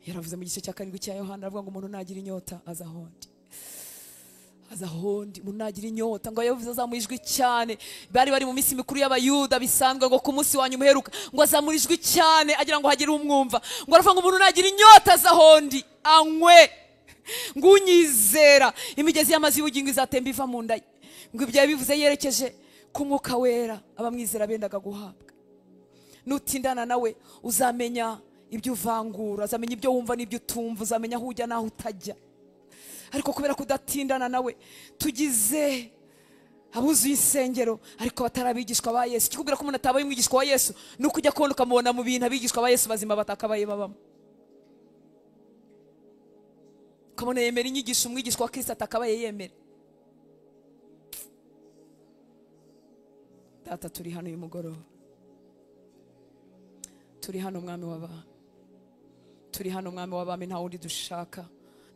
Yaravuze mu gice cya 7 cya Yohana, aravuga ngo umuntu nagira inyota aza ahondi, aza ahondi. Umuntu nagira inyota, ngo yavuze azamuye ijwi cyane. Bari mu minsi mikuru y'Abayuda bisanzwe, ngo ku munsi wa nyuma uheruka ngo azamure ijwi cyane agira ngo hagire umwumva. Ngo aravuga ngo umuntu nagira inyota aza ahondi anywe, ngo unyizera imigezi y'amazi y'ubugingo izatemba iva mu nda ye. Ngo ibyo yabivuze yerekeje ku mwuka wera abamwizera bendaga guhabwa. Nutindana nawe uzamenya ibyo uvangura, uzamenya ibyo wumva n'ibyo utumva, uzamenya aho ujya n'aho utajya. Ariko kubera kudatindana nawe tugize abuzuye insengero ariko batarabigishwa ba Yesu. Kikubwira ko umuntu atabaye umwigishwa wa Yesu nuko ujya kubona ukamubona mu bintu abigishwa ba Yesu bazima batakabaye babamo. Ukabona yemera inyigisho umwigishwa wa Kristo atakabaye yemera. Data, turi hano uyu mugoroba, turi hano mwami w'abami, turi hano mwami w'abami. Nta wundi dushaka,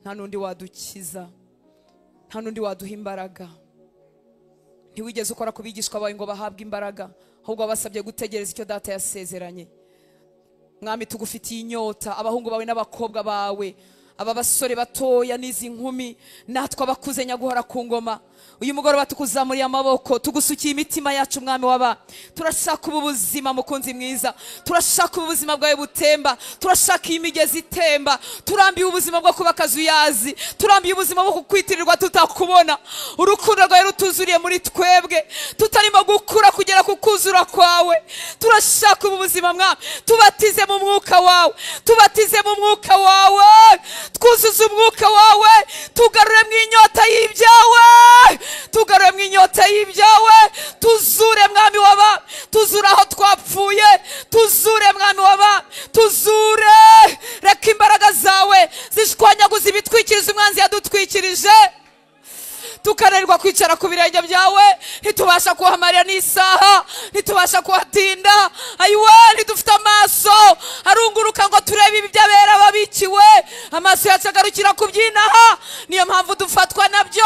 nta n'undi wadukiza, nta n'undi waduha imbaraga. Ntiwigeze ukora ku bigishwa bawe ngo bahabwe imbaraga, ahubwo wabasabye gutegereza icyo data yasezeranye. Mwami, tugufitiye inyota, abahungu bawe n'abakobwa bawe, aba basore batoya n'izi nkumi, natwe abakuze nyaguhora ku ngoma. Uyu mugoroba tukuzamuriye amaboko, tugusukiye imitima yacu mwami w'aba. Turashaka ubu buzima mukunzi mwiza, turashaka ubu buzima bwawe butemba, turashaka iyi migezi itemba. Turambiye ubuzima bwo kuba akazuyazi, turambiye ubuzima bwo kukwitirirwa tutakubona. Urukundo rwawe rutuzuriye muri twebwe, tutarimo gukura kugera ku kuzura kwawe. Turashaka ubu buzima mwami, tubatize mu mwuka wawe, tubatize mu mwuka wawe, twuzuze umwuka wawe, tugarure mu inyota y'ibyawe, tugarure mu inyota y'ibyawe, tuzure mwami w'abami, tuzure aho twapfuye, tuzure mwami w'abami, tuzure. Reka imbaraga zawe zishwanyaguza ibitwikiriza umwanzi yadutwikirije, tukananirwa kwicara ku birenge byawe, ntitubasha kuhamarira n'isaha, ntitubasha kuhatinda. Ayiwe, ntidufite amaso arunguruka ngo turebe iby'abera babikiwe, amaso yacu agarukira ku by'inaha, niyo mpamvu dufatwa nabyo.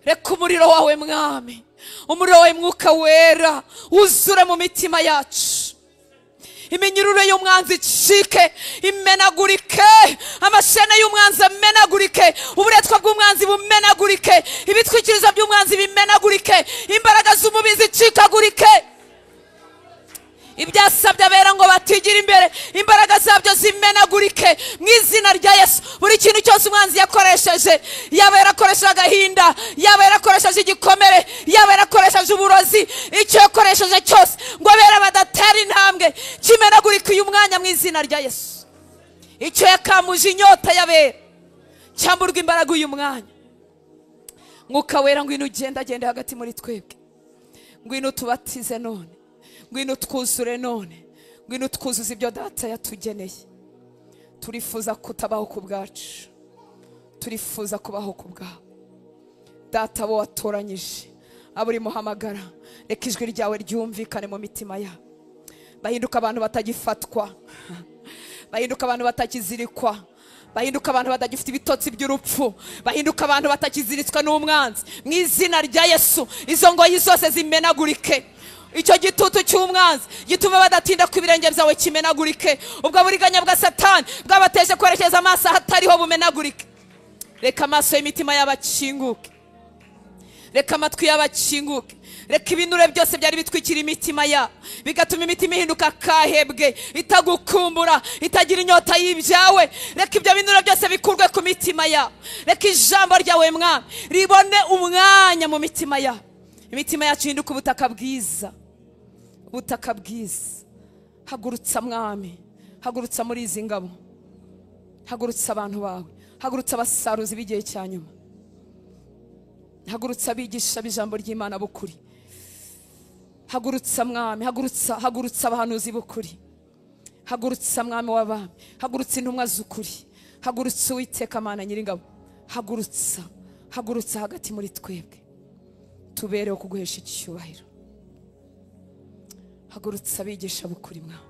Reka umuriro wawe mwami, umuriro wawe mwuka wera uzure mu mitima yacu. Iminyururu y'umwanzi icike, imenagurike, amashene y'umwanzi amenagurike, uburetwa bw'umwanzi bumenagurike, ibitwikirizo by'umwanzi bimenagurike, imbaraga z'umubi zicikagurike. Ibyasabye abera ngo batigira imbere, imbaraga zabyo zimenagurike mu izina rya Yesu. Buri kintu cyose umwanzi yakoresheje, yaba yarakoresheje agahinda, yaba yarakoresheje igikomere, yaba yarakoresheje uburozi, icyo yakoresheje cyose ngo abera badatera intambwe, kimenagurike uyu mwanya mu izina rya Yesu. Icyo yakamuje inyota y'abera cyamburwa imbaraga uyu mwanya. Mwuka wera, ngwino ugendagende hagati muri twebwe, ngwino tubatize none, ngwino twuzure none, ngwino twuzuze ibyo data yatugeneye. Turifuza kutabaho ku bwacu, turifuza kubaho ku bwawe. Data, bo watoranyije, abo urimo uhamagara, reka ijwi ryawe ryumvikane mu mitima yabo. Bahinduka abantu batagifatwa, bahinduka abantu batakizirikwa, bahinduka abantu badagifite ibitotsi by'urupfu, bahinduka abantu batakiziritswa n'umwanzi. Mu izina rya Yesu, izo ngoyi zose zimenagurike. Icyo gitutu cy'umwanzi gituma badatinda ku birenge byawe kimenagurike. Ubwo buriganya bwa Satani bwabateje kwerekeza amaso ahatariho bumenagurike. Reka amaso y'imitima y'abakinguke, reka amatwi y'abakinguke, reka ibinure byose byari bitwikira imitima ya bigatuma imitima ihinduka kahebwe, itagukumbura, itagira inyota y'ibyawe. Reka ibyo binure byose bikurwe ku mitima ya. Reka ijambo ryawe mwami ribone umwanya mu mitima ya. Imitima yacu ihinduka ubutaka bwiza, ubutaka bwiza. Hagurutsa mwami, hagurutsa muri izi ngabo, hagurutsa abantu bawe, hagurutsa abasaruzi b'igihe cya nyuma, hagurutsa abigisha b'ijambo ry'Imana b'ukuri. Hagurutsa mwami, hagurutsa, hagurutsa abahanuzi b'ukuri, hagurutsa mwami w'abami, hagurutsa intumwa z'ukuri, hagurutsa Uwiteka Mana nyiringabo, hagurutsa, hagurutsa hagati muri twebwe, tubereho kuguhesha icyubahiro. Hagurutsa abigisha b'ukuri mwami,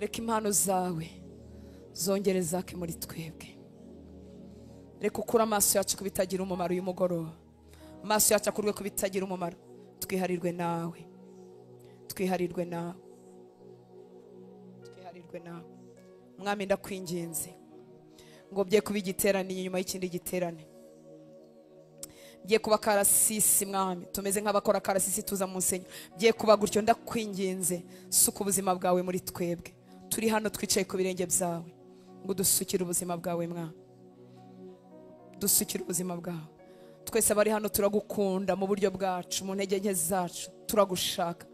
reka impano zawe zongere zake muri twebwe. Reka ukure amaso yacu ku bitagira umumaro uyu mugoroba, amaso yacu akurwe ku bitagira umumaro, twiharirwe nawe, twiharirwe nawe, twiharirwe nawe. Mwami, ndakwinginze ngo bye kuba igiterane inyuma y'ikindi giterane, bye kuba karasisi mwami, tumeze nk'abakora karasisi tuza mu nsengero, bye kuba gutyo. Ndakwinginze suka ubuzima bwawe muri twebwe. Turi hano twicaye ku birenge byawe ngo dusukire ubuzima bwawe mwami, dusukire ubuzima bwawe. Twese abari hano turagukunda mu buryo bwacu, mu ntege nke zacu turagushaka.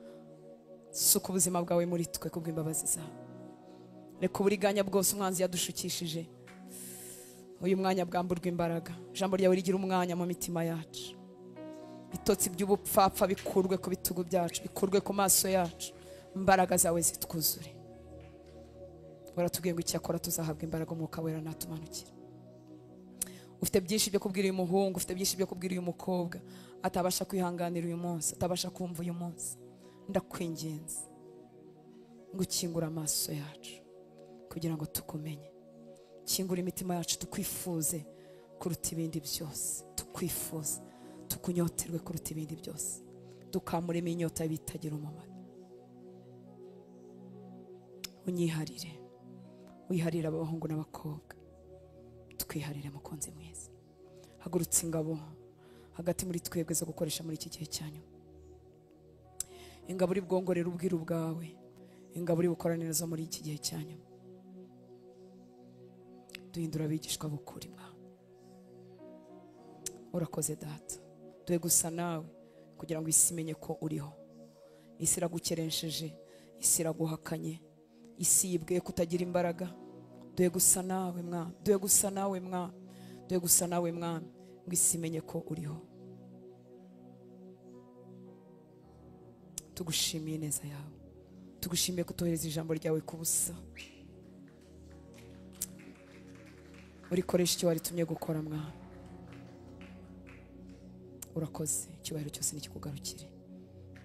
Suka ubuzima bwawe muri twe kubw'imbabazi zawe. Reka uburiganya bwose umwanzi yadushukishije uyu mwanya bwamburwa imbaraga. Ijambo ryawe rigira umwanya mu mitima yacu. Bitotsi by'ubupfapfa bikurwe ku bitugu byacu, bikurwe ku maso yacu. Imbaraga zawe zitwuzure. Waratubwiye ngo icyakora tuzahabwa imbaraga Umwuka Wera natumanukira. Ufite byinshi byo kubwira uyu muhungu, ufite byinshi byo kubwira uyu mukobwa atabasha kwihanganira uyu munsi, atabasha kumva uyu munsi. Ndakwinginze ngo ukingure amaso yacu kugira ngo tukumenye. Kingura imitima yacu tukwifuze kuruta ibindi byose, tukwifuze, tukunyoterwe kuruta ibindi byose, dukamuremo inyota bitagira umumaro. Unyiharire, wiharire abahungu n'abakobwa, twiharire mukunzi mwiza. Hagurutse ingabo hagati muri twebwe zo gukoresha muri iki gihe cyanyu. Ingabo uri bwongorera ubwiru bwawe, ingabo uri bukoraniriza muri iki gihe cyanyu. Duhindura abigishwa b'ukuri Mwami. Urakoze Data, duhe gusa nawe kugira ngo isi imenye ko uriho. Isi iragukeresheje, isi iraguhakanye, isi yibwiye kutagira imbaraga. Duhe gusa nawe Mwami, duhe gusa nawe Mwami, duhe gusa nawe Mwami, ngo isi imenye ko uriho. Tugushimiye neza yawe, tugushimiye kutohereza ijambo ryawe ku busa. Urikoresha icyo waritumye gukora Mwami. Urakoze, icyubahiro cyose nikikugarukire.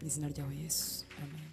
Mu izina ryawe Yesu, amen.